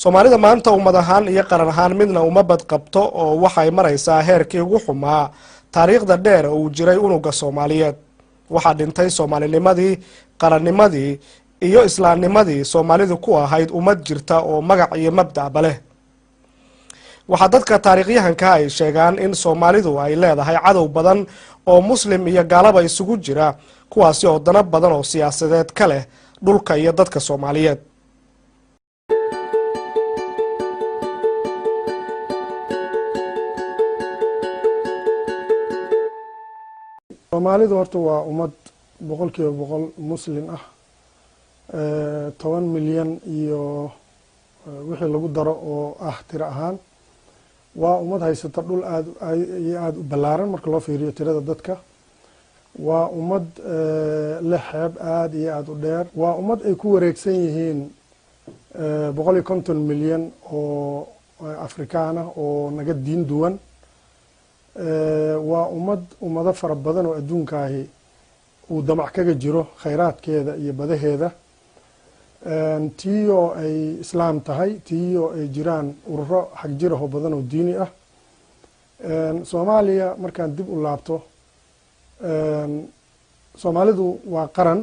Soomaalida maanta ummad ahaan iyo qaran ahaan midna uma badqabto, oo waxay maraysaa heerkii ugu xumaa taariikhda dheer uu jiray unuga Soomaaliyeed. Waxaa dhintay soomaalinimadii, qarannimadii iyo islaamnimadii Soomaalidu ku ahayd ummad jirta oo magac iyo mabda'ba leh. Waxaa dadka taariikhyahanka ay sheegaan in Soomaalidu ay leedahay cadow badan oo Muslim iyo gaalaba isugu jira, kuwaasi oo dano badan oo siyaasadeed ka leh dhulka iyo dadka Soomaaliyeed. Soomaalidu horta waa ummad 100% Muslim ah, 10 milyan iyo wixii lagu daro oo ah tiro ahaan. Waa ummad haysata dhul aad iyo aada u ballaaran marka loo fiiriyo tirada dadka. Waa ummad leh xeeb aada iyo aada u dheer. Waa ummad ay ku wareegsan yihiin 150 milyan oo Afrikaan ah oo naga diin duwan. Waa ummad ummado fara badan oo adduunkaahi uu damac kaga jiro khayraadkeeda iyo badaheeda. Tiiyoo ay Islaam tahay, tiiyoo ay jiraan ururo xagjiraho badan oo diini ah. Soomaaliya markaan dib u laabto, Soomaalidu waa qaran,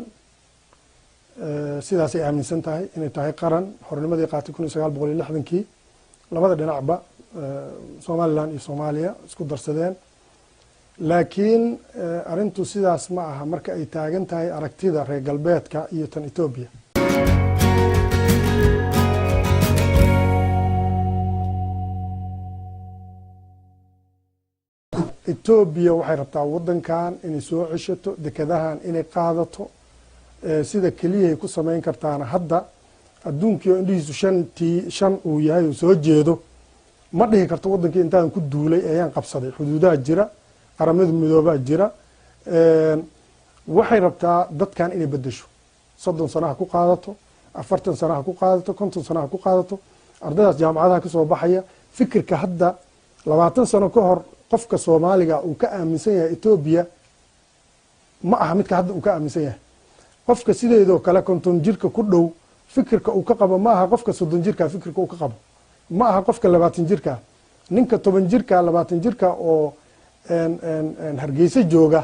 sidaasay aaminsan tahay inay tahay qaran xornimadii qaatay 1960-kii, labada dhinacba Somaliland iyo Soomaaliya isku darsadeen. Laakiin arrintu sidaas ma aha marka ay taagan tahay aragtida reer galbeedka iyo tan Etoobiya. Etoobiya waxay rabtaa waddankan inay soo ceshato, dekadahan inay qaadato. Sida keliyahay ku samayn kartaana hadda adduunkii oo indhihiisu shantii shan uu yahay uu soo jeedo, ma dhihi karto waddankii intaan ku duulay ayaan qabsaday. Xuduudaha jira, Qaramada Midoobaa jira. Waxay rabtaa dadkan inay bedesho, 30 sano ha ku qaadato, 40 sano ha ku qaadato, 50 sano ha ku qaadato. Ardaydaas jaamacadaha kasoo baxaya, fikirka hadda 20 sano ka hor qofka Soomaaliga uu ka aaminsan yahay Etoobiya ma aha midka hadda uu ka aaminsan yahay. Qofka sideedoo kale 50 jirka ku dhow fikirka uu ka qabo ma aha qofka 30 jirka fikirka uu ka qabo, ma aha qofka 20 jirka. Ninka 10 jirka, 20 jirka oo Hargeysa jooga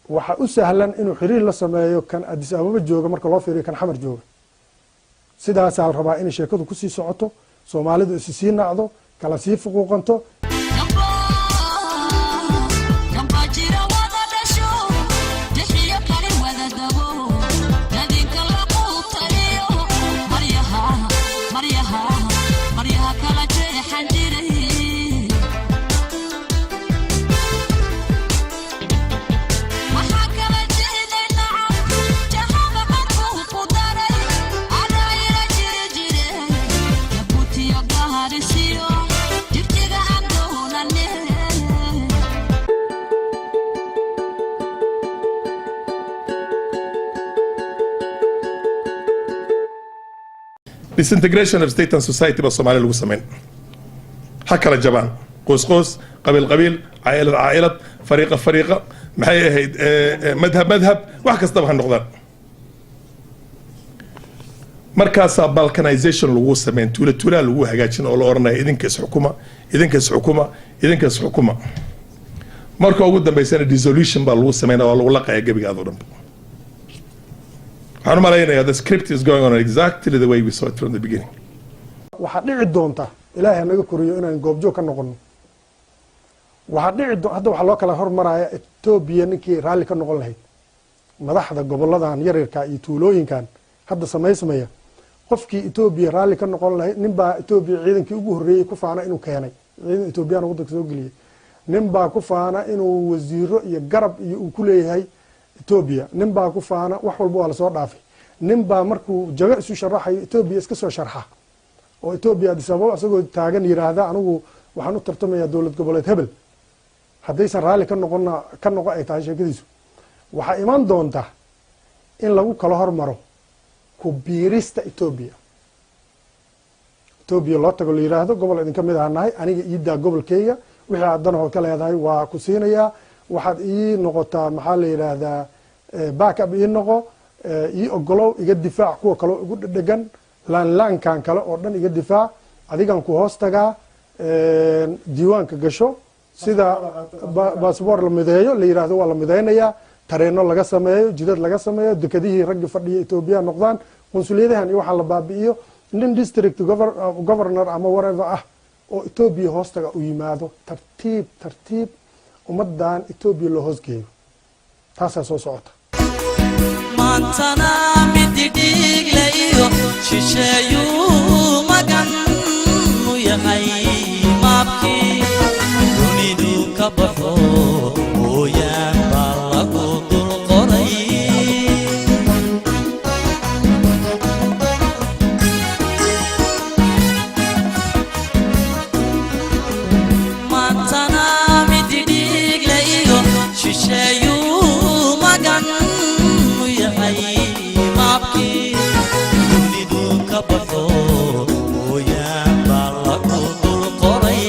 waxa u sahlan inuu xiriir la sameeyo kan Addis Ababa jooga marka loo fiiriyo kan Xamar jooga. Sidaasaa la rabaa inay sheekadu kusii socoto, Soomaalidu isi sii nacdo, kala sii fuquuqanto. Disintegration of state and society baa Soomaaliya lagu samayn. Ha kala jabaan, qoys qoys, qabiil qabiil, caa'ilad caa'ilad, fariiqa fariiqa, maxay ahayd, madhab madhab, wax kastaba ha noqdaan. Markaasaa balkanization lagu sameyn, tuula tuulaa lagu hagaajin oo la oranaya idinka isxukuma, idinka isxukuma, idinka isxukuma. Marka ugu dambeysana dissolution baa lagu sameynaya, waa lagu laqaya gebigaado dhanba. Waxaan u malaynayaa the script is going on exactly the way we saw it from the beginning. Waxaa dhici doonta, Ilaahay hanaga koriyo inaan goobjoog ka noqono, waxaa dhici hadda waxaa loo kala hormaraya Etoobiya ninkii raalli ka noqon lahayd. Madaxda goboladan yaryarka iyo tuulooyinkan hadda samaysmaya, qofkii Etoobiya raalli ka noqon lahayd, nin baa Etoobiya ciidankii ugu horreeyey ku faana inuu keenay, ciidan Etoobiyaan waddanka soo geliyey. Nin baa ku faana inuu wasiiro iyo garab iyo uu ku leeyahay Etoobiya. Nin baa ku faana wax walba waa lasoo dhaafay. Nin baa markuu jago isu sharaxayo Etoobiya iska soo sharxa oo Etoobiya Addis Ababa isagoo taagan yiraahda, "Anigu waxaan u tartamayaa dowlad goboleed hebel." Haddaysan raalli ka noqonna ka noqo ay tahay sheekadiisu. Waxaa iman doonta in lagu kala hormaro ku biirista Etoobiya. Etoobiya loo tago, la yiraahdo, "Gobol idinka mid aha nahay, aniga iidaa gobolkeyga, wixii aad danahood ka leedahay waa ku siinayaa. Waxaad ii noqotaa, maxaa la yidhaahdaa, backup ii noqo, ii ogolow, iga difaac kuwa kaloo igu dhedhegan." Laanlaankan kale oo dhan iga difaac, adigan ku hoos tagaa, diiwaanka gasho, sida baasboor la mideeyo la yidhaahdo, waa la mideynayaa, tareeno laga sameeyo, jidad laga sameeyo, dekadihii raggi fadhiya Etoobiya noqdaan, qunsuliyadahan iyo waxaa la baabi'iyo, nin district governor ama whatever ah oo Etoobiya hoostaga u yimaado, tartiib tartiib ummadan Etoobiya loo hoosgeeyo. Taasaa soo socota. Maantana mididhiigle iyo shisheeyuu magan u yahay, maabkii dunidu ka baxo mooyaan baa lagu dul qoray. Maantana mididhiigle iyo shisheeyuu magan u yahay, maabkii dunidu ka baxo mooyaan baa lagu dul qoray.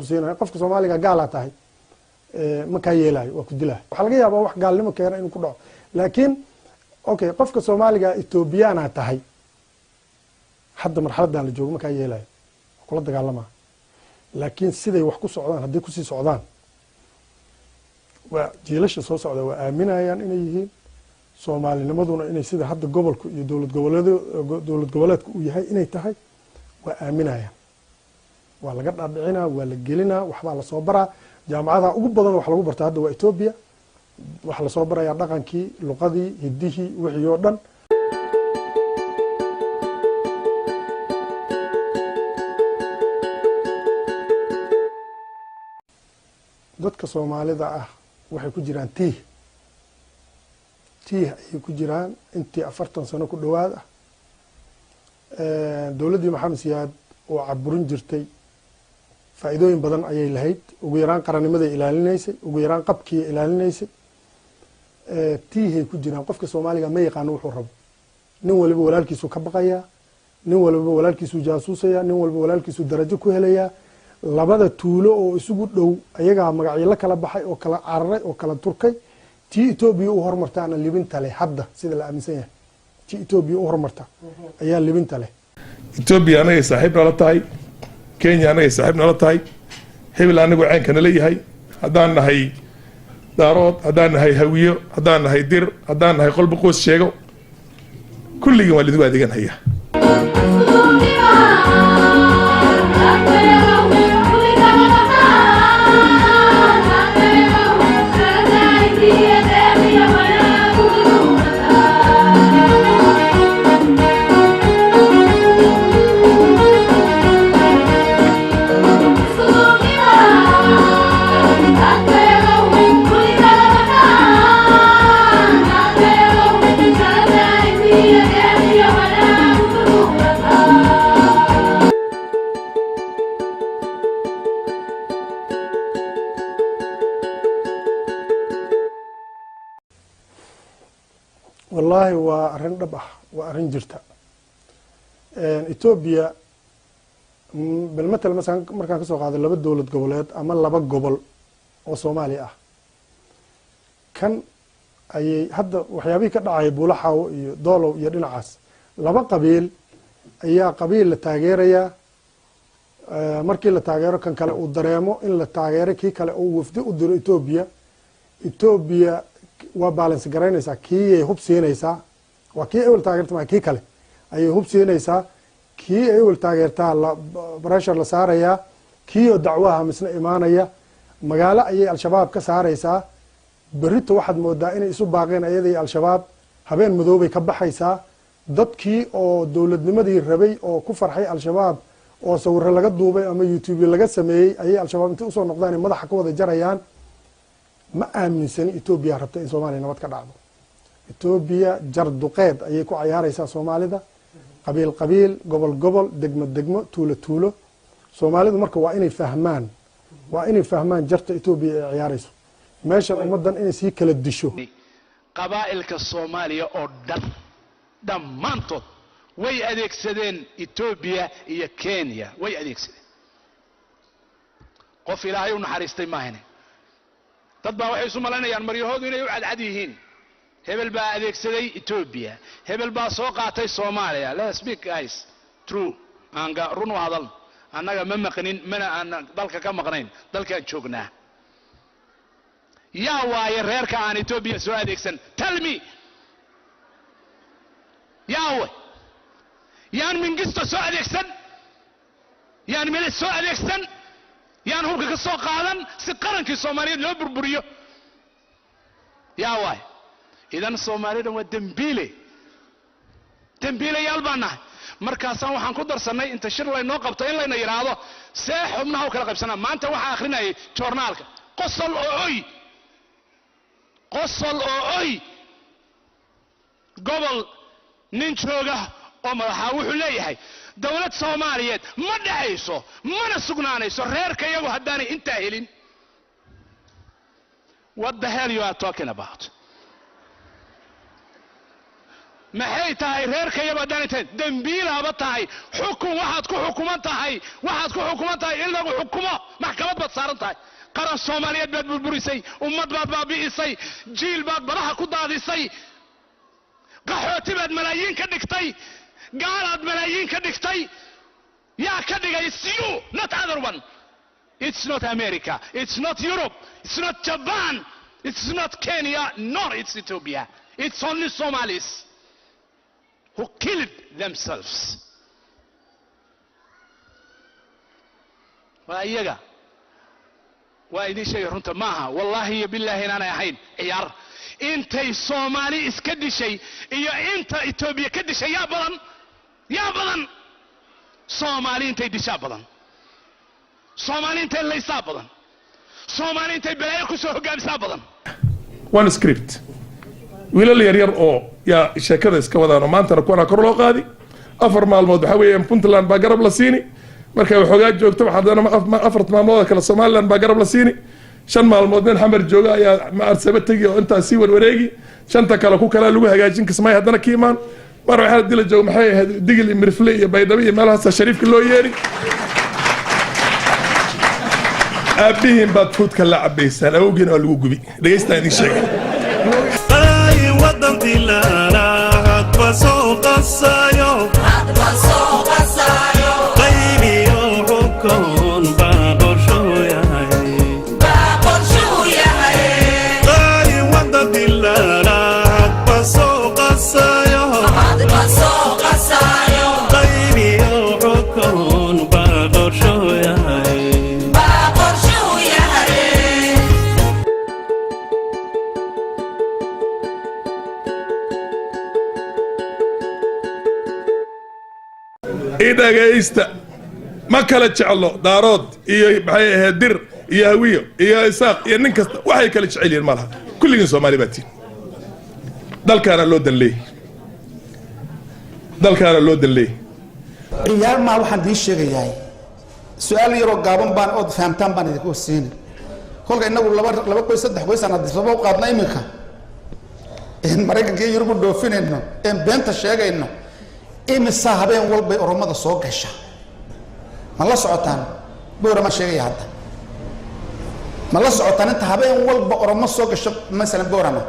Siinaya qofka Soomaaliga gaalaa tahay ma kaa yeelayo, waa ku dilaya. Waxaa laga yaabaa wax gaalnimo keena inuu ku dhaco, laakiin okay, qofka Soomaaliga Ethoobiyaana tahay hadda marxaladan la joogo ma kaa yeelayo, waa kula dagaalamaa. Laakiin siday wax ku socdaan hadday kusii socdaan, waa jiilasha soo socda waa aaminayaan inay yihiin Soomaalinimaduna, inay sida hadda gobolku iyo dowlad goboleed dowlad goboleedku uu yahay inay tahay waa aaminayaan. Waa laga dhaadhicinaa, waa la gelinaa, waxbaa lasoo baraa. Jaamacadaha ugu badan wax lagu barta hadda waa Etoobiya. Waxaa lasoo barayaa dhaqankii, luqadii, hiddihii, wixii oo dhan. Dadka Soomaalida ah waxay ku jiraan tiih tiih ayay ku jiraan intii 40 sano ku dhowaad ah. Dowladdii Maxamed Siyaad oo caburin jirtay faa'iidooyin badan ayay lahayd. Ugu yaraan qarannimaday ilaalinaysay, ugu yaraan qabkiiay ilaalinaysay. Tiihay ku jiraan. Qofka Soomaaliga ma yaqaano wuxuu rabo. Nin waliba walaalkiisuu ka baqayaa, nin waliba walaalkiisuu jaasuusayaa, nin waliba walaalkiisuu darajo ku helayaa. Labada tuulo oo isugu dhow ayagaa magacyo la kala baxay oo kala cararay oo kala turkay. Tii Etoobiya u horumartaana libinta leh hadda, sida la aaminsan yahay, tii Etoobiya u horumarta ayaa libinta leh. Etoobiya anagay saaxiib nala tahay, Kenya anagay saaxiib nala tahay, hebel anagu ceenka nala yahay. Haddaan nahay Daarood, haddaan nahay Hawiyo, haddaan nahay Dir, haddaan nahay qolba qoys sheego, kulligin waa lidigu adeegan hayaa. Wallaahi waa arrin dhab ah, waa arrin jirta. Etoobiya bilmatal masalan markaan kasoo qaado laba dowlad goboleed ama laba gobol oo Soomaaliya ah, kan ayay hadda waxyaabihii ka dhacaya Buulaxaawo iyo Doolow iyo dhinacaas, laba qabiil ayaa qabiil la taageerayaa. Markii la taageero, kan kale uu dareemo in la taageero kii kale uu wafdi u diro Etoobiya. Etoobiya waa balance garaynaysaa, kiiyay hub siinaysaa, waa kii ewel taageerta maa, kii kale ayay hub siinaysaa. Kii ewel taageertaa la pressure la saarayaa, kii oo dacwaha misna imaanaya, magaalo ayay Al-Shabaab ka saaraysaa. Berrito waxaad moodaa inay isu baaqeen ayada iyo Al-Shabaab. Habeen madoobay ka baxaysaa. Dadkii oo dowladnimadii rabay oo ku farxay Al-Shabaab oo sawiro laga duubay ama YouTube laga sameeyey ayay Al-Shabaab intay usoo noqdaan ay madaxa ka wada jarayaan. Ma aaminsani Etoobiya rabta in Soomaaliya nabad ka dhacdo. Etoobiya jar duqeed ayay ku cayaaraysaa Soomaalida, qabiil qabiil, gobol gobol, degmo degmo, tuulo tuulo. Soomaalidu marka waa inay fahmaan jarta Etoobiya ay ciyaarayso meeshan, ummaddan inay sii kala disho. Qabaa'ilka Soomaaliya oo dhan dhammaantood Way adeegsadeen Etoobiya iyo Kenya, way adeegsadeen. Qof Ilaahay u naxariistay maahane. Dad baa waxay isu malaynayaan maryahoodu inay u cadcad yihiin. Hebel baa adeegsaday Etoobiya, hebel baa soo qaatay Soomaaliya. Let's speak, guys, true. Aan run u hadal. Annaga ma maqnin, mana aan dalka ka maqnayn, dalkaan joognaa. Yaa waaye reerka aan Etoobiya soo adeegsan? Tell me, yaawe? Yaan Mingisto soo adeegsan? Yaan Meles soo adeegsan? Yaan hubka ka soo qaadan si qarankii Soomaaliyeed loo burburiyo? Yaa waay? Idan Soomaalida waa dembiile, dembiilayaal baan nahay. Markaasaan waxaan ku darsannay inta shir laynoo qabto in layna yidhaahdo see xubnaha u kala qaybsanaa. Maanta waxaa akhrinayay joornaalka, qosol oo oy, qosol oo oy. Gobol nin jooga oo madaxaa wuxuu leeyahay dowlad Soomaaliyeed ma dhacayso mana sugnaanayso reerka iyagu haddaanay intaa helin. What the hell you are talking about? Maxay tahay reerka iyagu haddaanay tahay? Dembiilaaba tahay. Xukun waxaad ku xukuman tahay, waxaad ku xukuman tahay in lagu xukumo. Maxkamad baad saaran tahay. Qaran Soomaaliyeed baad burburisay, ummad baad baabi'isay, jiil baad badaha ku daadisay, qaxooti baad malaayiin ka dhigtay, gaalaad malaayiin ka dhigtay. Yaa ka dhigay? It's you, not other one. It's not America, it's not Europe, it's not Japan, it's not Kenya, nor it's Ethiopia. It's only Somalis who killed themselves. Waa iyaga. Waa idin sheegay, runta maaha. Wallaahi iyo bilaahi inaanay ahayn ciyaar. Intay Soomaali iska dishay iyo inta Etoobiya ka dishay yaa badan? Yaa badan? Soomaali intay dishaa badan, Soomaali intay laysaa badan, Soomaali intay balaayo kusoo hogaamisaa badan. One script, wiilal yaryar oo yaa sheekada iska wadaan oo maantana kuwana kor loo qaadi. 4 maalmood waxaa weeyaan Puntland baa garab la siini. Markay waxoogaa joogto, haddana 4 maalmood kale Somaliland baa garab la siini. 5 maalmood nin Xamar jooga ayaa maarsaba tegi oo intaas sii warwareegi. Shanta kale ku kalaa lagu hagaajin Kismaayo, haddana ka imaan. Mar waxaa dila jooga, maxay ahayd, Digil iyo Mirfle iyo Baydhabo iyo meelahaasa shariifka loo yeeri. Aabbihiin baad fuudka la cabaysaan, awowgiina waa lagu gubi. Dhegeystaan, idin sheegay. Wadan dilaala hadba soo qasayo, qaybiyo xukun baa qorshuu yahay. Qaay wadan dilaala hadba soo qasayo, qaybiyo xukun baa qorshuu yahay. I dhagaysta, ma kala jeclo Daarood iyo maxay ahayd Dir iyo Hawiyo iyo Isaaq iyo nin kasta. Waxay kala jecel yihiin ma laha. Kulligiin Soomaali baa tiin. Dalkaana loo danleeyey, dalkaana loo danleeyey. Ciyaar maa. Waxaan idiin sheegayahay su-aal yaroo gaaban baan ood fahamtaan baan idinku siini. Kolka inagu laba laba qoys, saddex qoys aan Addis Ababa u qaadna iminka, een Maraykanka iyo Yurub u dhoofinayno, een beenta sheegayno, imisa habeen walbay Oromada soo gasha? Ma la socotaan? Bowramaan sheegaya hadda. Ma la socotaan inta habeen walba Oromo soo gasho, masalan Boorama?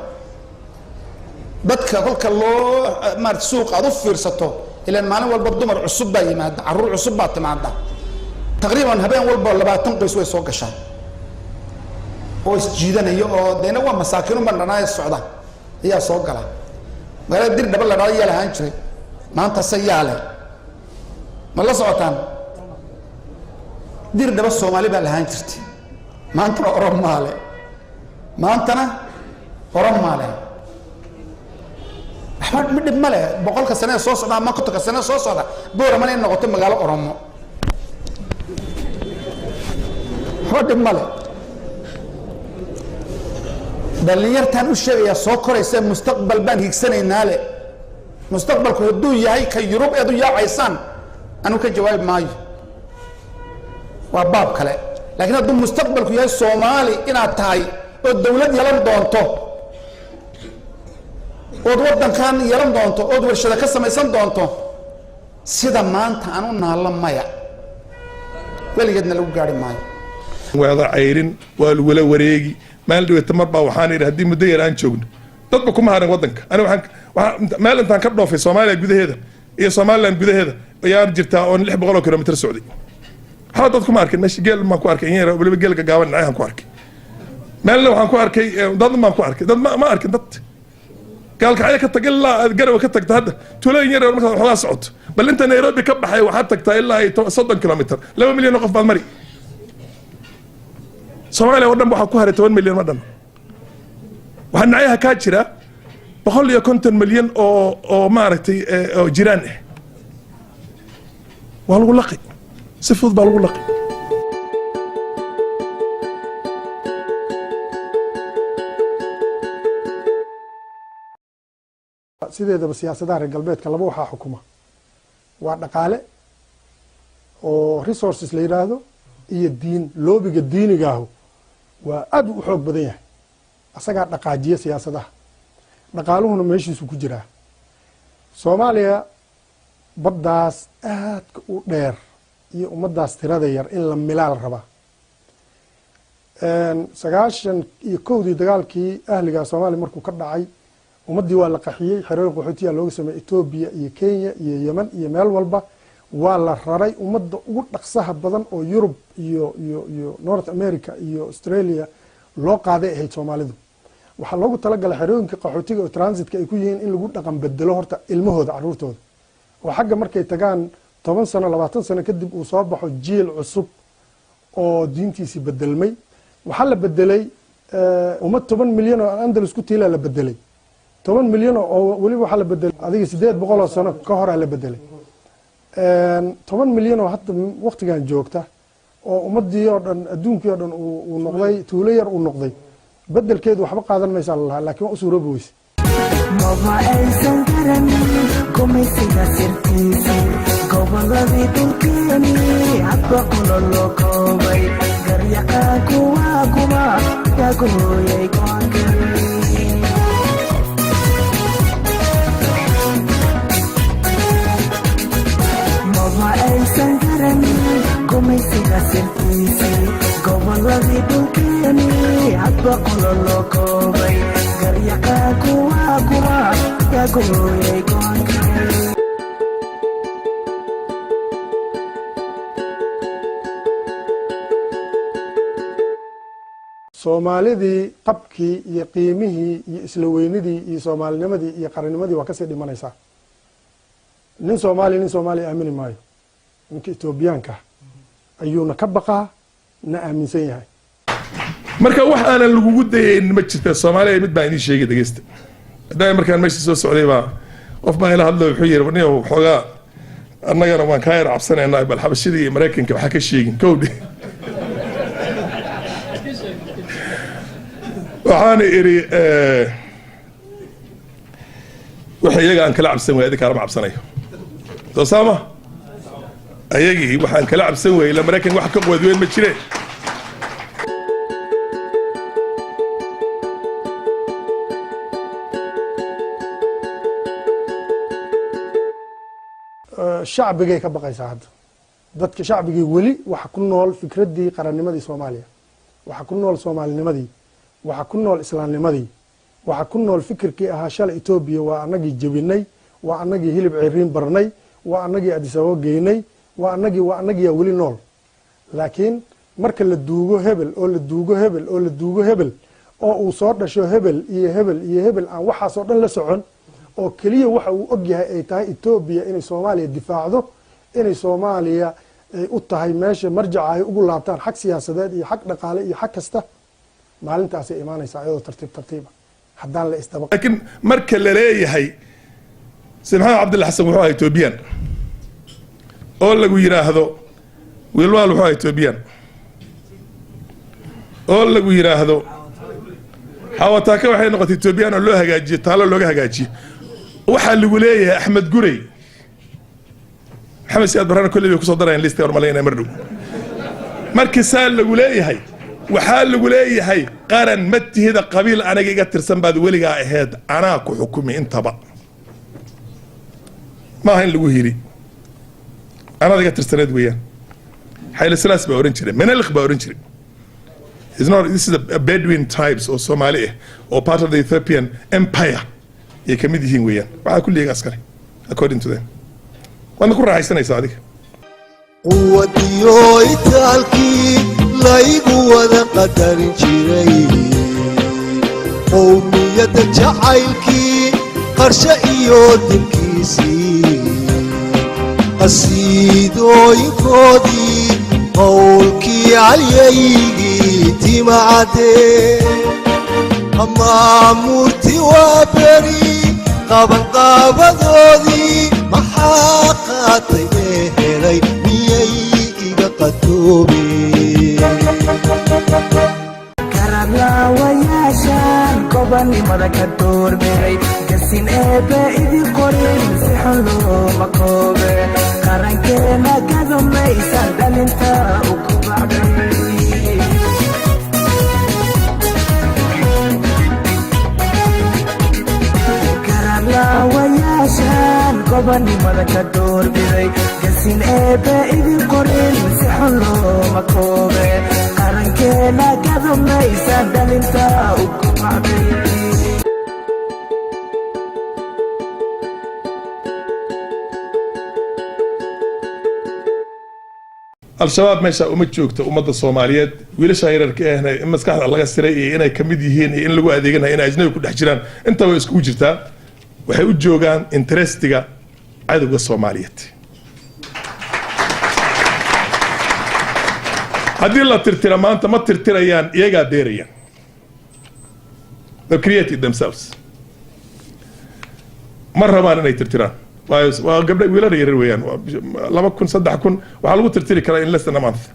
Dadka kolka loo maarata suuqa aad u fiirsato, ilaan maalin walba dumar cusub baa yimaada, carruur cusub baa timaada. Taqriiban habeen walba 20 qoys way soo gashaa oo isjiidanaya, oo deena waa masaakiinu bandhanaaya socda ayaa soo gala. Magaalada Dir Dhaba la dhada yaa lahaan jiray, maanta se yaa leh? Ma la socotaan? Dir Dhaba Soomaali baa lahaan jirtay, maantana Oromaale, maantana Oromaale. Waxba ma dhib ma leh. 100-ka sane ee soo socda ama 50-ka sane soo socda, Booramana in noqoto magaalo Oromo, waxba dhib ma leh. Dhallinyartaan u sheegayaa soo koraysa, mustaqbal baan higsanaynaa le. Mustaqbalku hadduu yahay ka Yurub eed u yaacaysaan, anigu ka jawaabi maayo, waa baab kale. Laakiin hadduu mustaqbalku yahay Soomaali inaad tahay oo dawlad yeelan doonto, ood waddankan yeelan doonto, ood warshada ka samaysan doonto. Sida maanta aan u naallo maya, weligeedna lagu gaari maayo. Waada cayrin, waa lagula wareegi. Maalin dhaweta mar baa waxaan idhi, haddii muddo yar aan joogno, dadba kuma harin waddanka. Ani waxaan meel intaan ka dhoofay Soomaaliya gudaheeda iyo Somaliland gudaheeda ayaan jirtaa oon 600 oo kilomitir socday. Waxba dad kuma arkin meesha. Geel baan ku arkay in yar, weliba geelka gaaban dhinacyahan ku arkay. Meelna waxaan ku arkay dad baan ku arkay, dad ma arkin. Dad Gaalkacyo ka tag ilaa aad Garawa ka tagta, hadda tuulooyin yar yar markaad waxoogaa socoto, bal inta Nairobi ka baxay waxaad tagtaa ilaa iyo 30 kilomitir, 2 milyan oo qof baad mari. Soomaaliya oo dhan waxaa ku haray 10 milyan ma dhan. Waxaa dhinacyaha kaa jira 150 milyan oo maaragtay oo jiraan ah. Waa lagu laqi, si fudud baa lagu laqi. Sideedaba siyaasadaha reer galbeedka laba waxaa xukuma: waa dhaqaale oo resources la yidhaahdo iyo diin. Loobiga diinigaahu waa aad u xoog badan yahay, asagaa dhaqaajiya siyaasadaha. Dhaqaaluhuna meeshiisu ku jiraa. Soomaaliya baddaas aadka u dheer iyo ummaddaas tirada yar in la milaal rabaa. 91-dii dagaalkii ahligaa Soomaaliya markuu ka dhacay, ummaddii waa la qaxiyey. Xerooyin qaxootiyaa looga sameeyey Etoobiya iyo Kenya iyo Yemen iyo meel walba waa la raray. Ummadda ugu dhaqsaha badan oo Yurub iyo North America iyo Australia loo qaaday ahayd Soomaalidu. Waxaa loogu talagalay xerooyinka qaxootiga oo transitka ay ku yihiin in lagu dhaqan bedelo horta ilmahooda, caruurtooda, oo xagga markay tagaan 10 sano, 20 sano kadib uu soo baxo jiil cusub oo diintiisii bedelmay. Waxaa la bedelay ummad 10 milyan oo Andalus ku tiilaa la bedelay, 10 milyan oo weliba waxaa la bedelay adiga 800 oo sano ka horaa la bedelay. 10 milyan oo hadda waktigan joogta oo ummadii oo dhan, adduunkii oo dhan uu noqday tuulo yar uu noqday, bedelkeedu waxba qaadan maysaa lalahaa, laakiin waa u suuroobi weyse. Maba aysan garanin gumaysiga sirtiisi. Goboladii dhulkeeni hadba qolo loo koobay, garyaqaanku waa kuma yagooyay go'aankani? Maba aysan garanin gumaysiga sirtiisi. Goboladii dhulkeeni hadba qolo loo koobay, garyaqaanku waa kuma yagooyay go'aankani? Soomaalidii qabkii iyo qiimihii iyo isla weynidii iyo soomaalinimadii iyo qarannimadii waa kasii dhimanaysaa. Nin Soomaaliya nin Soomaaliya aamini maayo, ninka Etoobiyaanka ayuuna ka baqaa na aaminsan yahay. Marka wax aanan lagugu dayayn ma jirta. Soomaaliya mid baan idiin sheegay, dhegeysta. Haddaa markaan meesha soo socday baa qof baa ila hadlo, wuxuu yidhi, "Niyow, xoogaa annagana waan kaa yar cabsanaynaa, bal Xabashidii iyo Maraykanka waxaa ka sheegin kowdhi." Waxaana idhi, waxa iyaga aan kala cabsan waayay adinka lama cabsanayo. Soo saama ayagii waxaan kala cabsan waayey ila Maraykanka wax ka quwad weyn ma jireen. Shacbigay ka baqaysaa hadda. Dadka shacbigii weli waxa ku nool fikraddii qarannimadii Soomaaliya, waxa ku nool soomaalinimadii, waxa ku nool islaamnimadii, waxa ku nool fikirkii ahaa shalay Etoobiya waa anagii jebinay, waa anagii hilib ciriin barnay, waa anagii Adisababo geynay, waa anagiyaa weli nool. Laakiin marka la duugo hebel oo la duugo hebel oo la duugo hebel oo uu soo dhasho hebel iyo hebel iyo hebel aan waxaasoo dhan la socon, oo keliya waxa uu og yahay ay tahay Etoobiya inay Soomaaliya difaacdo, inay Soomaaliya ay u tahay meesha marjaca ay ugu laabtaan xag siyaasadeed iyo xag dhaqaale iyo xag kasta, maalintaasay imaanaysaa iyadoo tartiib tartiiba haddaan la isdaba. Laakiin marka la leeyahay Sayid Maxamed Cabdilla Xasan wuxuu ahaa Etoobiyaan, oo lagu yidhaahdo Wiilwaal wuxuu ahaa Etoobiyaan, oo lagu yidhaahdo Xawataaka waxay noqotay Etoobiyaan oo loo hagaajiyo, taalo looga hagaajiyo, waxaa lagu leeyahay Axmed Gurey, Maxamed Siyaad Barrana kolley bay kusoo darayaan liiska hormalaynaya mar dhow. Markii saa lagu leeyahay, waxaa lagu leeyahay qaran ma tihida, qabiil aniga iga tirsan baad weligaa ahayd, anaa ku xukumi. Intaba maaha in lagu hili. Anaad iga tirsaneed weeyaan. Xayle Silaas baa oran jiray, Menelik baa oran jiray. It's not, this is a Bedouin tribes oo Soomaali ah oo part of the Ethiopian Empire ay ka mid yihiin weeyaan. Waxaa kulliga askari according to them. Waadna ku raaxaysanaysaa adiga. Quwadiyo itaalkii laygu wada qadarin jiray, qowmiyadda jacaylkii qarshe iyo dilkiisii, qasiidooyinkoodii, qowlkii calyaygii timacadee, amaamuurti waa beri qabanqaabadoodii, maxaa qaatay ee helay? Miyay iga qatoobeen? Karablaawayaashan gobanimada ka doorbiday, gasin eebbe idin qorin si xun looma koobe. Qarankeena gadumaysan dhalinta u kubacday. Karablaawayaashan gobanimada ka doorbiday, gasin eebbe idin qorin si xun looma koobe. Qarankeena gadumaysan dhalinta u kubacday. Al-Shabaab meesha uma joogto ummadda Soomaaliyeed, wiilasha yararka ahna in maskaxda laga siray iyo inay kamid yihiin iyo in lagu adeeganayo, inay ajnabi ku dhex jiraan, intaba way iskugu jirtaa. Waxay u joogaan interestiga cadowga Soomaaliyeed. Haddii la tirtira maanta, ma tirtirayaan, iyagaa beerayaan. They created themselves. Ma rabaan inay tirtiraan, waayo waa gabdha, wiilal yaryar weeyaan. Waa 2000, 3000, waxaa lagu tirtiri karaa in less than a month.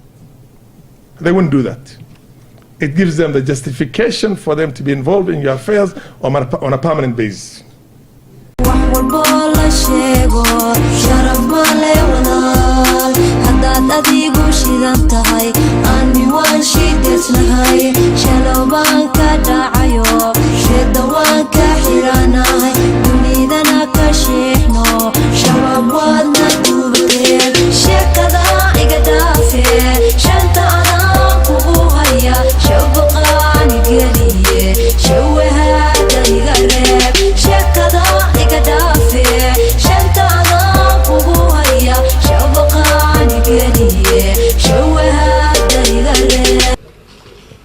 They wouldn't do that. It gives them the justification for them to be involved in your affairs on a permanent basis. Wax walboo la sheego sharaf male walaal, haddaad adigu shidan tahay, ani waan shideysnahay. Shalow baan ka dhacayo, sheeda waan ka xiranahay, dunidana ka shiixno. Shabaab waadna duubateen, sheekada iga dhaafe, shanta adaan kugu haya, shabaqaani geliye, shawahaada iga reeb. Sheekada iga dhaafe, shanta adaan kugu haya, shabaqaani geliye, shawahaada iga reeb.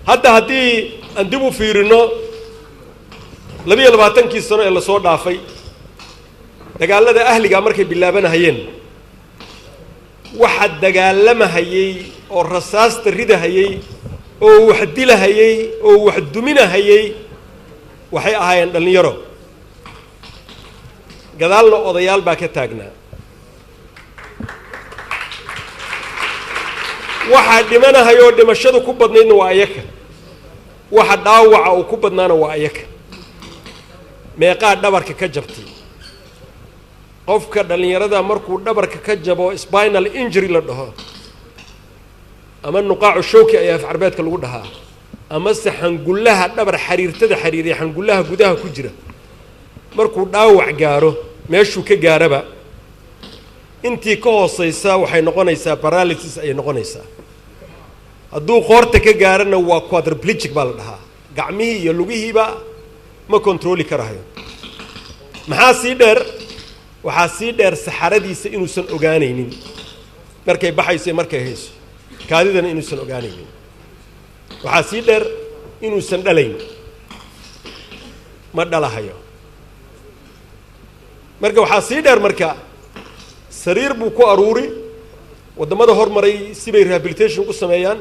Hadda haddii aan dib u fiirino 22-kii sano ee lasoo dhaafay, dagaalada ahliga markay bilaabanahayeen, waxa dagaalamahayey oo rasaasta ridahayey oo wax dilahayey oo wax duminahayey waxay ahaayeen dhallinyaro. Gadaalna odayaal baa ka taagnaa. Waxaa dhimanahayoo dhimashadu ku badnaydna waa ayaka, waxa dhaawaca uu ku badnaana waa ayaka. Meeqaa dhabarka ka jabtay? Qofka dhallinyarada markuu dhabarka ka jabo, spinal injury la dhaho ama nuqaacu shawki ayaa af carbeedka lagu dhahaa, amase xangullaha dhabar xariirtada xariiriya, xangullaha gudaha ku jira, markuu dhaawac gaaro, meeshuu ka gaaraba, intii ka hooseysa waxay noqonaysaa paralysis ayay noqonaysaa. Hadduu qoorta ka gaarana waa quadriplegic baa la dhahaa, gacmihii iyo lugihiiba ma controli karahayo. Maxaa sii dheer? Waxaa sii dheer saxaradiisa inuusan ogaanaynin markay baxayso iyo markay hayso, kaadidana inuusan ogaanaynin. Waxaa sii dheer inuusan dhalayn, ma dhalahayo. Marka waxaa sii dheer, marka sariir buu ku aruuri. Waddamada hormaray sibay rehabilitation ku sameeyaan.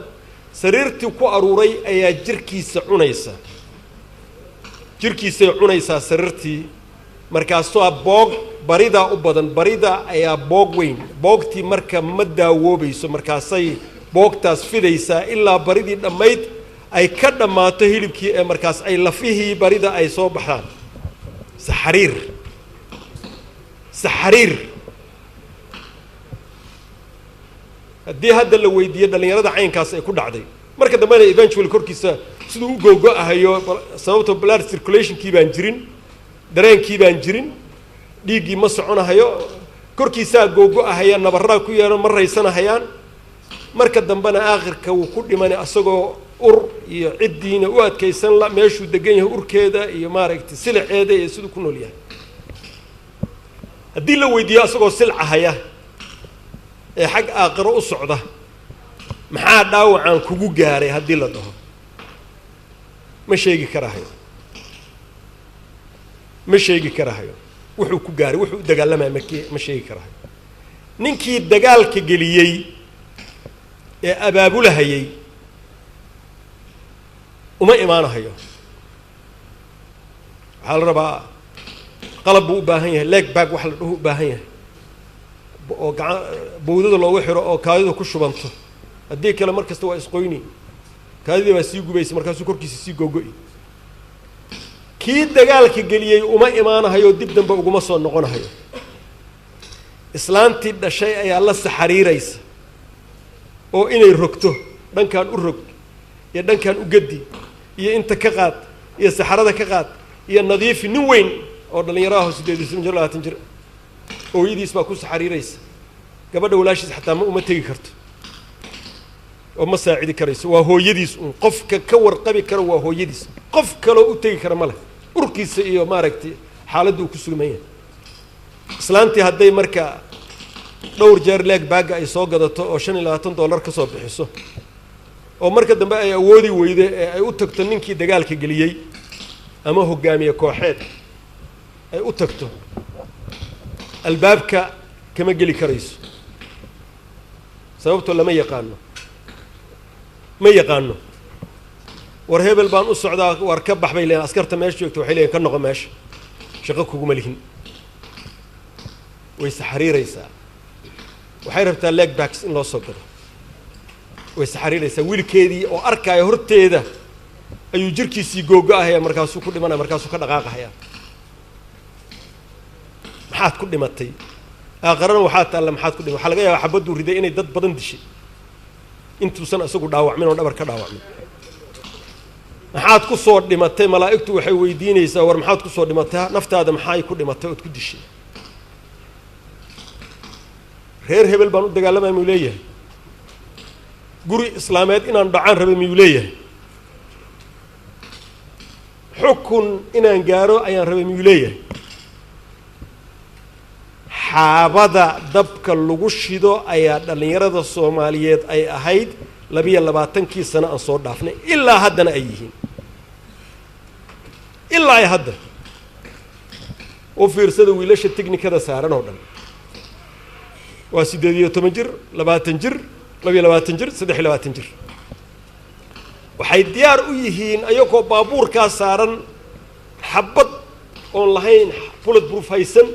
Sariirtii ku aruuray ayaa jirkiisa cunaysa, jirkiisay cunaysaa sariirtii. Markaasoo boog baridaa u badan, barida ayaa boog weyn. Boogtii marka ma daawoobayso, markaasay boogtaas fidaysaa ilaa baridii dhammayd ay ka dhammaato hilibkii, ee markaas ay lafihii barida ay soo baxaan. Saxariir, saxariir. Haddii hadda la weydiiyo dhallinyarada caynkaas ay ku dhacday, marka dambena eventually korkiisa siduu u googo-ahayo, sababto blood circulationkii baan jirin, dareenkii baan jirin, dhiiggii ma soconahayo. Korkiisaa googo-ahaya, nabarraa ku yeelan, ma raysanahayaan. Marka dambena aakhirka wuu ku dhimanay asagoo ur iyo ciddiina u adkaysan la meeshuu degan yahay, urkeeda iyo maaragtay siliceeda iyo siduu ku nool yahay. Haddii la weydiiyo asagoo silcahaya ee xag aakhiro u socda, "Maxaa dhaawacaan kugu gaaray?" haddii la dhaho, ma sheegi karahayo, ma sheegi karahayo wuxuu ku gaaray, wuxuu u dagaalamaya ma sheegi karahayo. Ninkii dagaalka geliyey ee abaabulahayay uma imaanahayo. Waxaa la rabaa qalab buu u baahan yahay, leg bag wax la dhaho u baahan yahay oo gacan bowdada loogu xiro oo kaadidu ku shubanto. Haddii kale mar kasta waa isqoyni, kaadidii baa sii gubaysa, markaasuu korkiisa sii googo-i. Kii dagaalka geliyey uma imaanahayo, dib dambe uguma soo noqonahayo. Islaantii dhashay ayaa la saxariiraysa oo inay rogto, dhankaan u rog iyo dhankaan u gedi iyo inta ka qaad iyo saxarada ka qaad iyo nadiifi. Nin weyn oo dhallinyaro aho, 18 jir, 20 jir, hooyadiis baa ku saxariiraysa. Gabadha walaashiis xataa ma uma tegi karto oo ma saacidi karayso. Waa hooyadiis uun qofka ka warqabi kara, waa hooyadiis. Qof kaloo u tegi kara ma leh, urkiisa iyo maaragtay xaaladda uu ku sugman yahay. Islaantii hadday marka dhowr jeer leg bag-ga ay soo gadato oo $25 ka soo bixiso, oo marka dambe ay awoodi weydo ee ay u tagto ninkii dagaalka geliyey ama hogaamiye kooxeed ay u tagto, albaabka kama geli karayso. Sababtoo lama yaqaano, ma yaqaano. "War hebel baan u socdaa." "War ka bax," bay leeyihin askarta meesha joogta. Waxay leeyihin, "Ka noqo meesha, shaqo kuguma lihin." Way saxariiraysaa, waxay rabtaa leg bags in loo soo gado. Way saxariiraysaa. Wiilkeedii oo arkaya horteeda ayuu jirkiisii googo-ahaya, markaasuu ku dhimanaya, markaasuu ka dhaqaaqahaya. Maxaad ku dhimatay? Aakharana waxaa taalla maxaad ku dhimatay? Waxaa laga yaabaa xabadduu riday inay dad badan dishay intuusan isagu dhaawacmin oo dhabar ka dhaawacmin. Maxaad ku soo dhimatay? Malaa'igtu waxay weydiinaysaa, "War maxaad ku soo dhimatay? Naftaada maxay ku dhimatay ood ku dishay?" Reer hebel baan u dagaalamaya miyuu leeyahay? Guri islaameed inaan dhacaan rabay miyuu leeyahay? Xukun inaan gaaro ayaan rabay miyuu leeyahay? Xaabada dabka lagu shido ayaa dhallinyarada Soomaaliyeed ay ahayd 22-kii sano aan soo dhaafnay, ilaa haddana ay yihiin, ilaa ay hadda. U fiirsada wiilasha technikada saaran oo dhan waa 18 jir, 20 jir, 22 jir, 23 jir. Waxay diyaar u yihiin ayagoo baabuurkaa saaran, xabad oon lahayn bullet proof haysan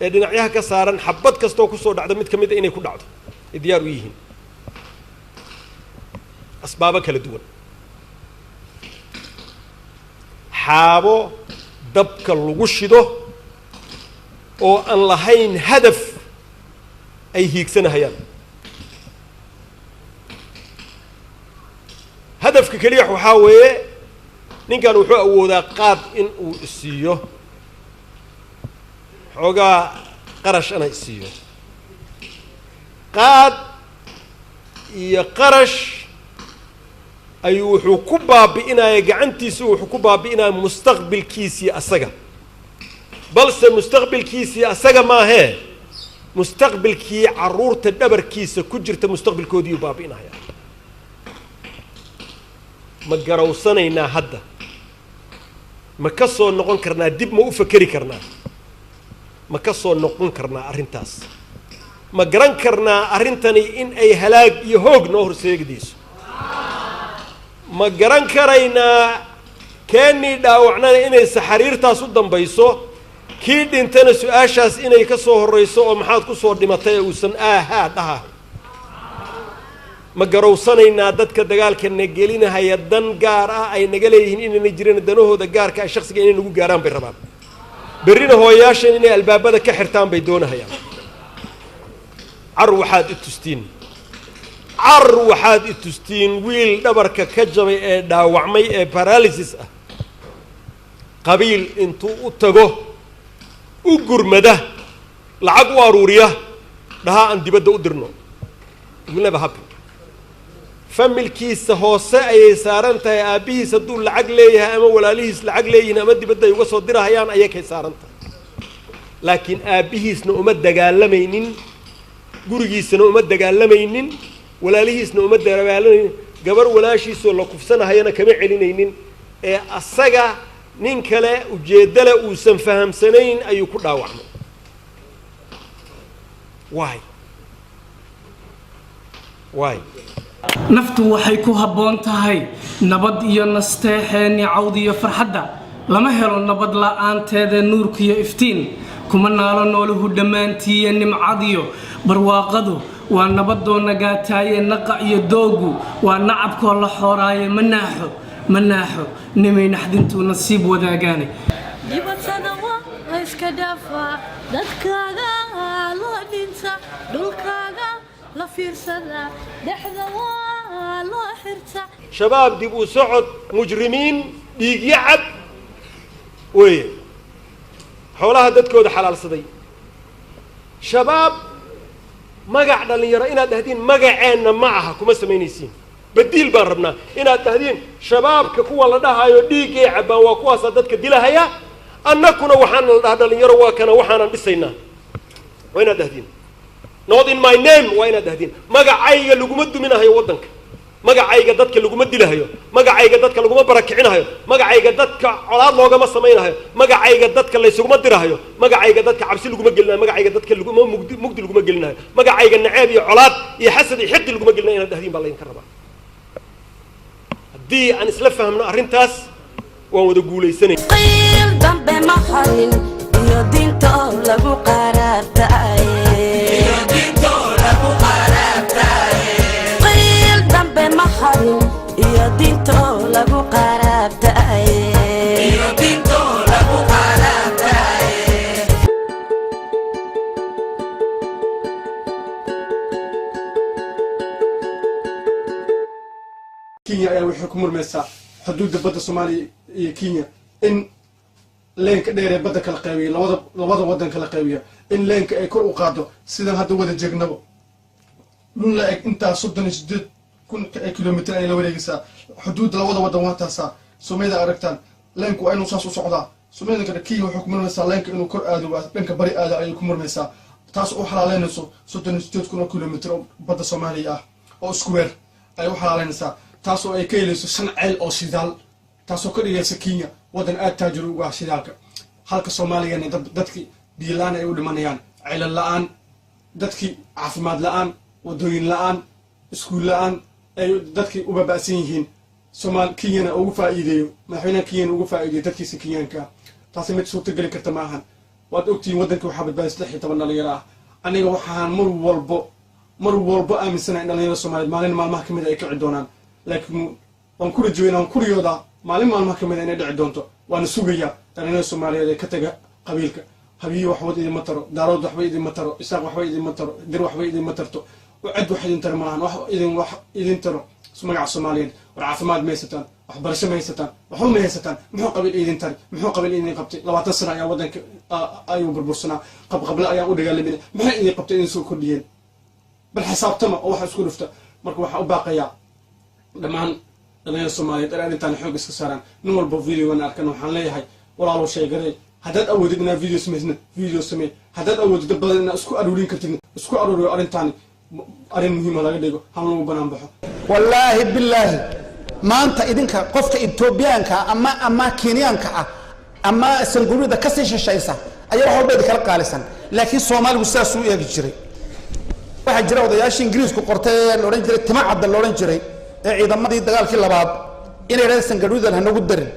ee dhinacyaha ka saaran, xabad kastoo kusoo dhacda mid ka mid a inay ku dhacdo ay diyaar u yihiin, asbaabo kala duwan. Xaabo dabka lagu shido oo aan lahayn hadaf ay hiigsanahayaan. Hadafka keliya waxaa weeye, ninkan wuxuu awoodaa qaad in uu isiiyo, xoogaa qarash ana isiiyo. Qaad iyo qarash ayuu wuxuu ku baabi'inaya gacantiisu, wuxuu ku baabi'inaya mustaqbilkiisii asaga. Balse mustaqbilkiisii asaga maahee, mustaqbilkii carruurta dhabarkiisa ku jirta mustaqbilkoodiiyuu baabi'inaya. Ma garawsanaynaa hadda? Ma ka soo noqon karnaa? Dib ma u fakeri karnaa? Ma ka soo noqon karnaa arrintaas? Ma garan karnaa arrintani in ay halaag iyo hoog noo horseegdayso? Ma garan karaynaa keenii dhaawacnana inay saxariirtaas u dambayso, kii dhintana su-aashaas inay ka soo horrayso oo "Maxaad ku soo dhimatay?" ee uusan aahaa dhahahay? Ma garowsanaynaa dadka dagaalka na gelinahaya dan gaar ah ay naga leeyihiin inayna jirin? Danahooda gaarka ah shaksiga inay nagu gaaraan bay rabaan. Berrina hooyayaashan inay albaabada ka xirtaan bay doonahayaan. Car waxaad i tustiin, car waxaad i tustiin wiil dhabarka ka jabay ee dhaawacmay ee paralysis ah, qabiil intuu u tago u gurmada. Lacag u aruuriya, dhahaa aan dibadda u dirno. It will never happen. Familkiisa hoose ayay saaran tahay. Aabbihiis hadduu lacag leeyahay ama walaalihiis lacag leeyihiin ama dibadda ay uga soo dirahayaan, ayakay saaran tahay. Laakiin aabbihiisna uma dagaalamaynin, gurigiisana uma dagaalamaynin, walaalihiisna uma dagaalamaynin, gabar walaashiisoo la kufsanahayana kama celinaynin. Ee asaga nin kale ujeeddale uusan fahamsanayn ayuu ku dhaawacmay. Why, why? Naftu waxay ku habboon tahay nabad iyo nasteexeenni, cawd iyo farxadda lama helo nabad la'aanteeda. Nuurkiyo iftiin kuma naalo nooluhu dhammaantiiye, nimcadiyo barwaaqadu waa nabadoo nagaataaye. Naqa iyo doogu waa nacabkoo la xooraaye. Ma naaxo, ma naaxo nimay naxdintuu nasiib wadaagaane. Dhibatada waa la iska dhaafaa, dadkaaga loo dhinta, dhulkaaga la fiirsada, dhexda waa loo xirta. Shabaab dib u socod, mujrimiin, dhiigyo cab weeye, xoolaha dadkooda xalaalsaday. Shabaab magac dhallinyaro inaad dhahdiin magaceenna ma aha, kuma samaynaysiin. Badiil baan rabnaa inaad dhahdiin. Shabaabka kuwa la dhahayo dhiiggay cabbaan waa kuwaasaa dadka dilahaya, annakuna waxaana la dhahaa dhalinyaro, waa kana waxaanan dhisaynaa, waa inaad dhahdiin. Not in my name waa inaad dhahdiin. Magacayga laguma duminahayo waddanka, magacayga dadka laguma dilahayo, magacayga dadka laguma barakicinahayo, magacayga dadka colaad loogama samaynahayo, magacayga dadka laysuguma dirahayo, magacayga dadka cabsi laguma gelinayo, magacayga dadka laguma mugdi mugdi laguma gelinayo, magacayga naceeb iyo colaad iyo xasad iyo xiqdi laguma gelinayo inaad dhahdiin baa laydinka rabaa. Haddii aan isla fahmno arrintaas, waan wada guulaysanay. Qiil dambe ma harin iyo diinto lagu qaraabtaaye. Qiil dambe ma harin iyo diinto lagu qaraabtaaye. Kenya ayaa waxay ku murmaysaa xuduudda badda Soomaaliya iyo Kenya, in leenka dheer ee badda kala qaybiya, labada waddan kala qaybiya, in leenka ay kor u qaado. Sidaan hadda wada jeegnabo, dhul la eg intaa 38,000 kilomitr ay la wareegaysaa xuduudda labada waddan. Waa taasaa soomaalida aragtaan, leenku waa inuu saas u socdaa. Soomaalida kale, Kenya waxay ku murmaysaa leenka inuu kor aado, waa dhanka bari aado ayay ku murmaysaa, taas u xalaaleynayso 38,000 oo kilomitr oo badda Soomaaliya ah oo square ay u xalaaleynaysaa, taasoo ay ka helayso shan ceel oo shidaal, taasoo ka dhigaysa Kenya waddan aad taajir ugu ah shidaalka, halka Soomaaliyana dadkii biyo la-aan ay u dhimanayaan, ceelal la-aan, dadkii caafimaad la-aan, wadooyin la-aan, iskuul la-aan ay dadkii u baaba'san yihiin. Somaal Kenyana ugu faa'iideeyo, madaxweynaha Kenyana ugu faa'iideeyo dadkiisa Kenyaanka ah, taasi mid suurtageli karta ma ahan. Waad ogtihiin, waddankii waxaa badbaadiyay 13 dhalinyaro ah. Aniga waxaan mar walbo aaminsanahay in dhalinyarada Soomaaliyeed maalin maalmaha kamid ay kici doonaan, laakiin waan ku rajoweyna, waan ku riyoodaa maalin maalmaha kamid a inay dhici doonto, waana sugayaa dhalinyarada Soomaaliyeed ee ka taga qabiilka. Habiyi waxba idinma taro, Daarood waxba idinma taro, Isaaq waxba idinma taro, Dir waxba idinma tarto, cid wax idin taro malahan. Wax idin taro magaca Soomaaliyeed. War caafimaad ma haysataan, waxbarasho ma haysataan, waxba ma haysataan. Muxuu qabiil idin tari? Muxuu qabiil idin qabtay? 20 sano ayaa waddanka ayuu burbursanaa, qabqable ayaan u dagaalamayna. Maxay idin qabtay, idin soo kordhiyeen? Bal xisaabtama oo waxa isku dhufta. Marka waxaa u baaqayaa dhammaan dhalinyarada Soomaaliyeed in arrintaan xoog iska saaraan. Nin walba videogan arkan waxaan leeyahay, walaalow, sheegaray. Haddaad awoodid inaad video samaysna, video samee. Haddaad awoodid dad badan inaad isku aruurin kartidna, isku aruuriyo. Arrintaani arrin muhiima laga dhigo, hal lagu banaan baxo. Wallaahi bilaahi, maanta idinka qofka Etoobiyaanka ama Kenyaanka ah ama sangurida kasii shishaysa ayaa wax walba idinkala qaalisan, laakiin Soomaaligu sidaasuu u eegi jiray. Waxaa jira odayaashii Ingiriisku qortay ee la odhan jiray tima cadda la odhan jiray ee ciidamadii dagaalkii labaad inay yidhahdeen, sangaruudan hanagu darin,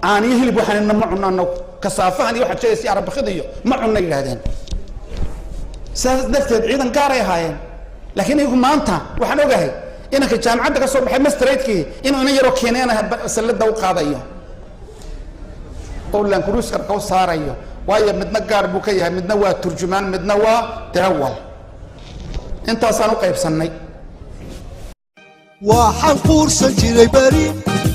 caaniyo hilib waxaan ma cunno anagu, kasaafahan iyo waxaad sheegaysa arabakida iyo ma cunno, yidhahdeen. Sidaas darteed ciidan gaaray ahaayeen. Laakiin iyagu maanta waxaan ogahay inanka jaamacadda ka soo baxay masteradkii inuu inan yaroo keeneena sallada u qaadayo oo lankruuskarka u saarayo, waayo midna gaar buu ka yahay, midna waa turjumaan, midna waa dirawal. Intaasaan u qaybsannay. Waxaan quursan jiray beri,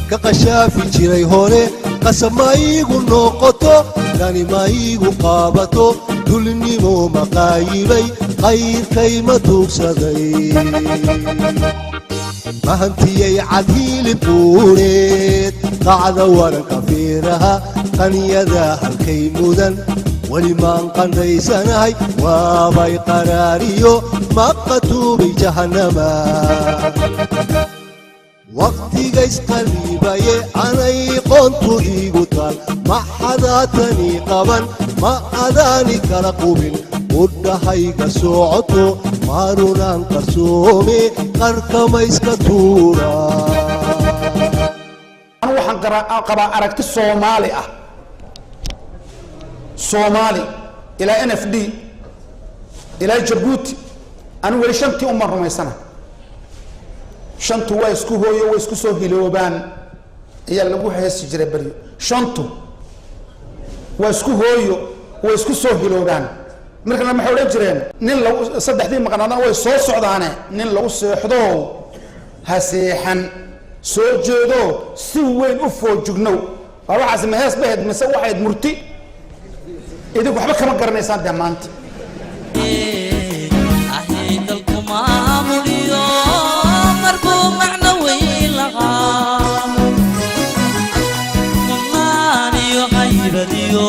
ka qashaafi jiray hore, qasab ma iigu noqoto, dani ma iigu qaabato. Dulnimo maqaayibay, qayrkay ma tuugsaday, mahantiyey cad hilib buureed, qacda waranka fiiraha, qaniyada halkay mudan. Weli maan qandhaysanahay, waabay qaraariyo maqatuubay jahannama. Waqtigaysqaliibaye anay qoontu iigu taal, ma xadaatanii qaban, ma adaani kala qubin, qudhahayga socoto maarunaan qarsoome qarkamayska tuura. Anu waxaan qabaa aragti Soomaali ah, Soomaali ilaa NFD ilaa Jabuuti. Anu weli shantii umaan rumaysana. Shantu waa isku hooyo, way isku soo hiloobaan ayaa lagu heesi jiray beryo. Shantu waa isku hooyo, way isku soo hiloobaan. Markana maxay odhan jireen? Nin lagu saddexdii maqnaadana way soo socdaane, nin lagu seexdo ha seexan, soo jeedo, si weyn u foojignow. Waa waxaasi ma hees bahayd mise waxayd murti? Idinku waxba kama garanaysaan dee maanta. Ahay dalku maamuliyo markuu macno weyn lahaa, mudnaan iyo haybadiyo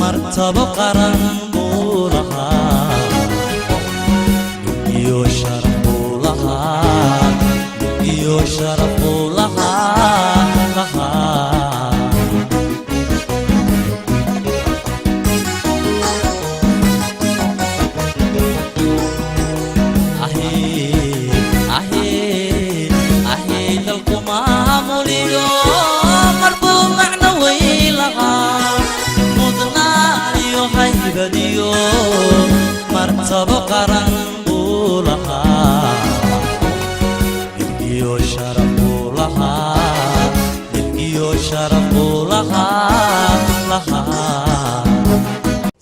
martabo qaran buu lahaa, iyo sharaf buu lahaa, iyo sharaf buu lahaa. Ahe dalku maamuliyo markuu macno weyn lahaa, mudnaan iyo haybadiyo martabo qaran buu lahaa, iyo sharaf buu lahaa, iyo sharaf buu lahaa.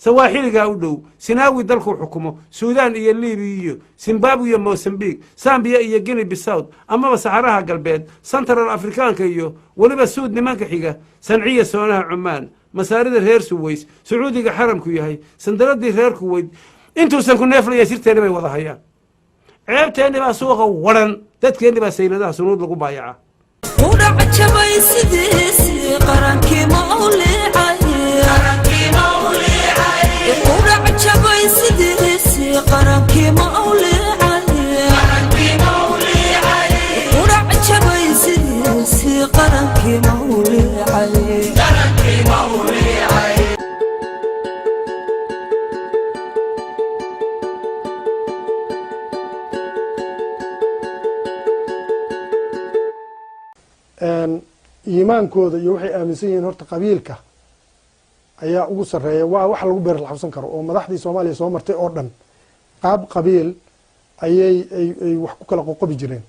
Sawaaxiligaa u dhow, Sinaawi dalkuu xukumo, Suudaan iyo Libiya iyo Zimbabwe iyo Mosambik, Sambiya iyo Guinea Bissau, amaba Saxaraha Galbeed, Central Afrikaanka iyo weliba Suud nimanka xiga, Sanciya soonaha Cumaan, Masaarida reer Suways, Sacuudiga xaramku yahay, sandaradii reer Kuweyd, intuusan ku neeflaya sirteeni bay wada hayaan. Ceebteenni baa suuqa waran, dadkeenni baa sayladaha sunuud lagu baayaca. Qudhac jabay sidiisii qarankii ma u liicay? Qudhac jabay sidiisii qarankii ma u liicay? Qudhac jabay sidiisii qarankii ma u liicay? Iimaankooda iyo waxay aaminsan yihiin horta qabiilka ayaa ugu sarreeya. Waa wax lagu beer laxabsan karo oo madaxdii Soomaaliya soo martay oo dhan qaab qabiil ayay ay wax ku kala qoqobi jireen.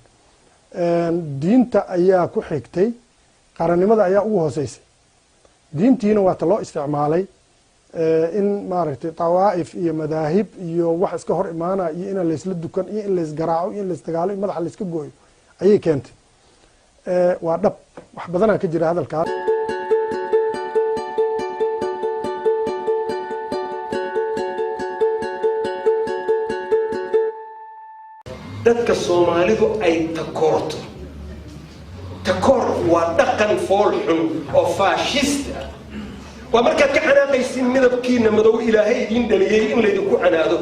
Diinta ayaa ku xigtay, qarannimada ayaa ugu hooseysay. Diintiina waa ta loo isticmaalay in maaragtay tawaa'if iyo madaahib iyo wax iska hor imaanaya, iyo inaan laysla dukan, iyo in laysgaraaco, iyo in laysdagaalo, in madaxa layska gooyo ayay keentay. Waa dhab, wax badanaa ka jira hadalkaa. Dadka Soomaalidu ay takoorto, takoor waa dhaqan fool xun oo faashist ah. Waa markaad ka xanaaqaysin midabkiina madow Ilaahay idiin dhaliyey in laydinku canaado